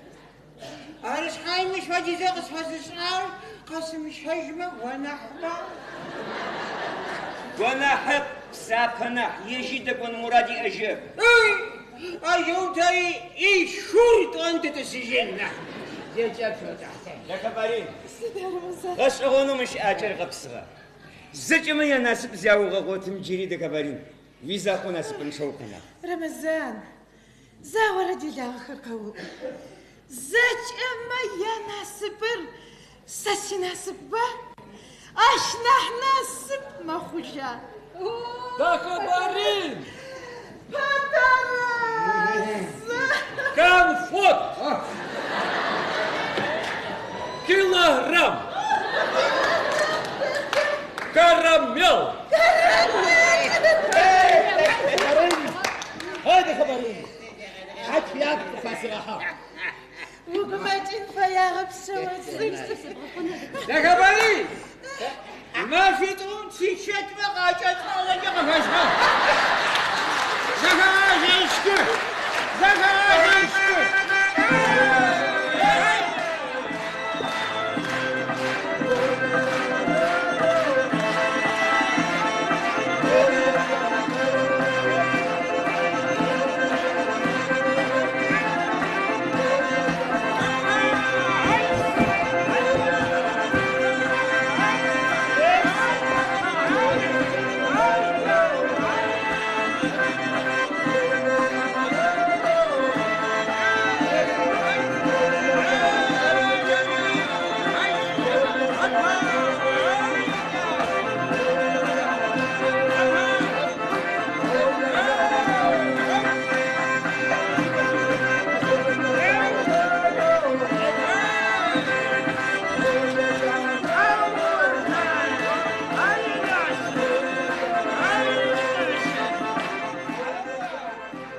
C: Ары шъхьаем мыщ фэдизэ къысфэзышӏагъэр къэсымыщэжьмэ гонахьба?
A: Гонахьэп, псапэ нахь, ежьи дэкӏон мурад иӏэжьэп.
C: Эй, ажэу тэри ишхур тӏон тытӏысыжьын нахь. Зэкӏэ пшӏотӏахьтэ.
A: Дэхэбарин,
B: Сыда, Рэмэзан?
A: гъэшӏэгъонэу мы щыӏакӏэр гъэпсыгъэ. Зэкӏэмэ янасып зяугъэгъотым джыри Дэхэбарин, уизакъоу насыпынчъэу укъэнагъ.
B: Рэмэзан, загъорэ делагъэхэр къэуӏу. Зэкӏэмэ янасыпыр сэ синасыпба? Ащ нахь насып мэхъужьа?
D: Дэхэбарин!
B: Пэтэраз!
D: Конфот! Килограмм! Карамел!
E: Дэхэбарин! Дэхэбарин! Хьатх япхъу къыфасигъэхьагъ.
B: Угумэкӏын фэягъэп, шъэо цӏыкӏу.
C: Дэхэбарин! Мэфитӏум тичэтмэ къакӏэцӏыгъэкӏэ къыхэсхыгъ. Зэхэгъэзэщты! Зэхэгъэзэщты!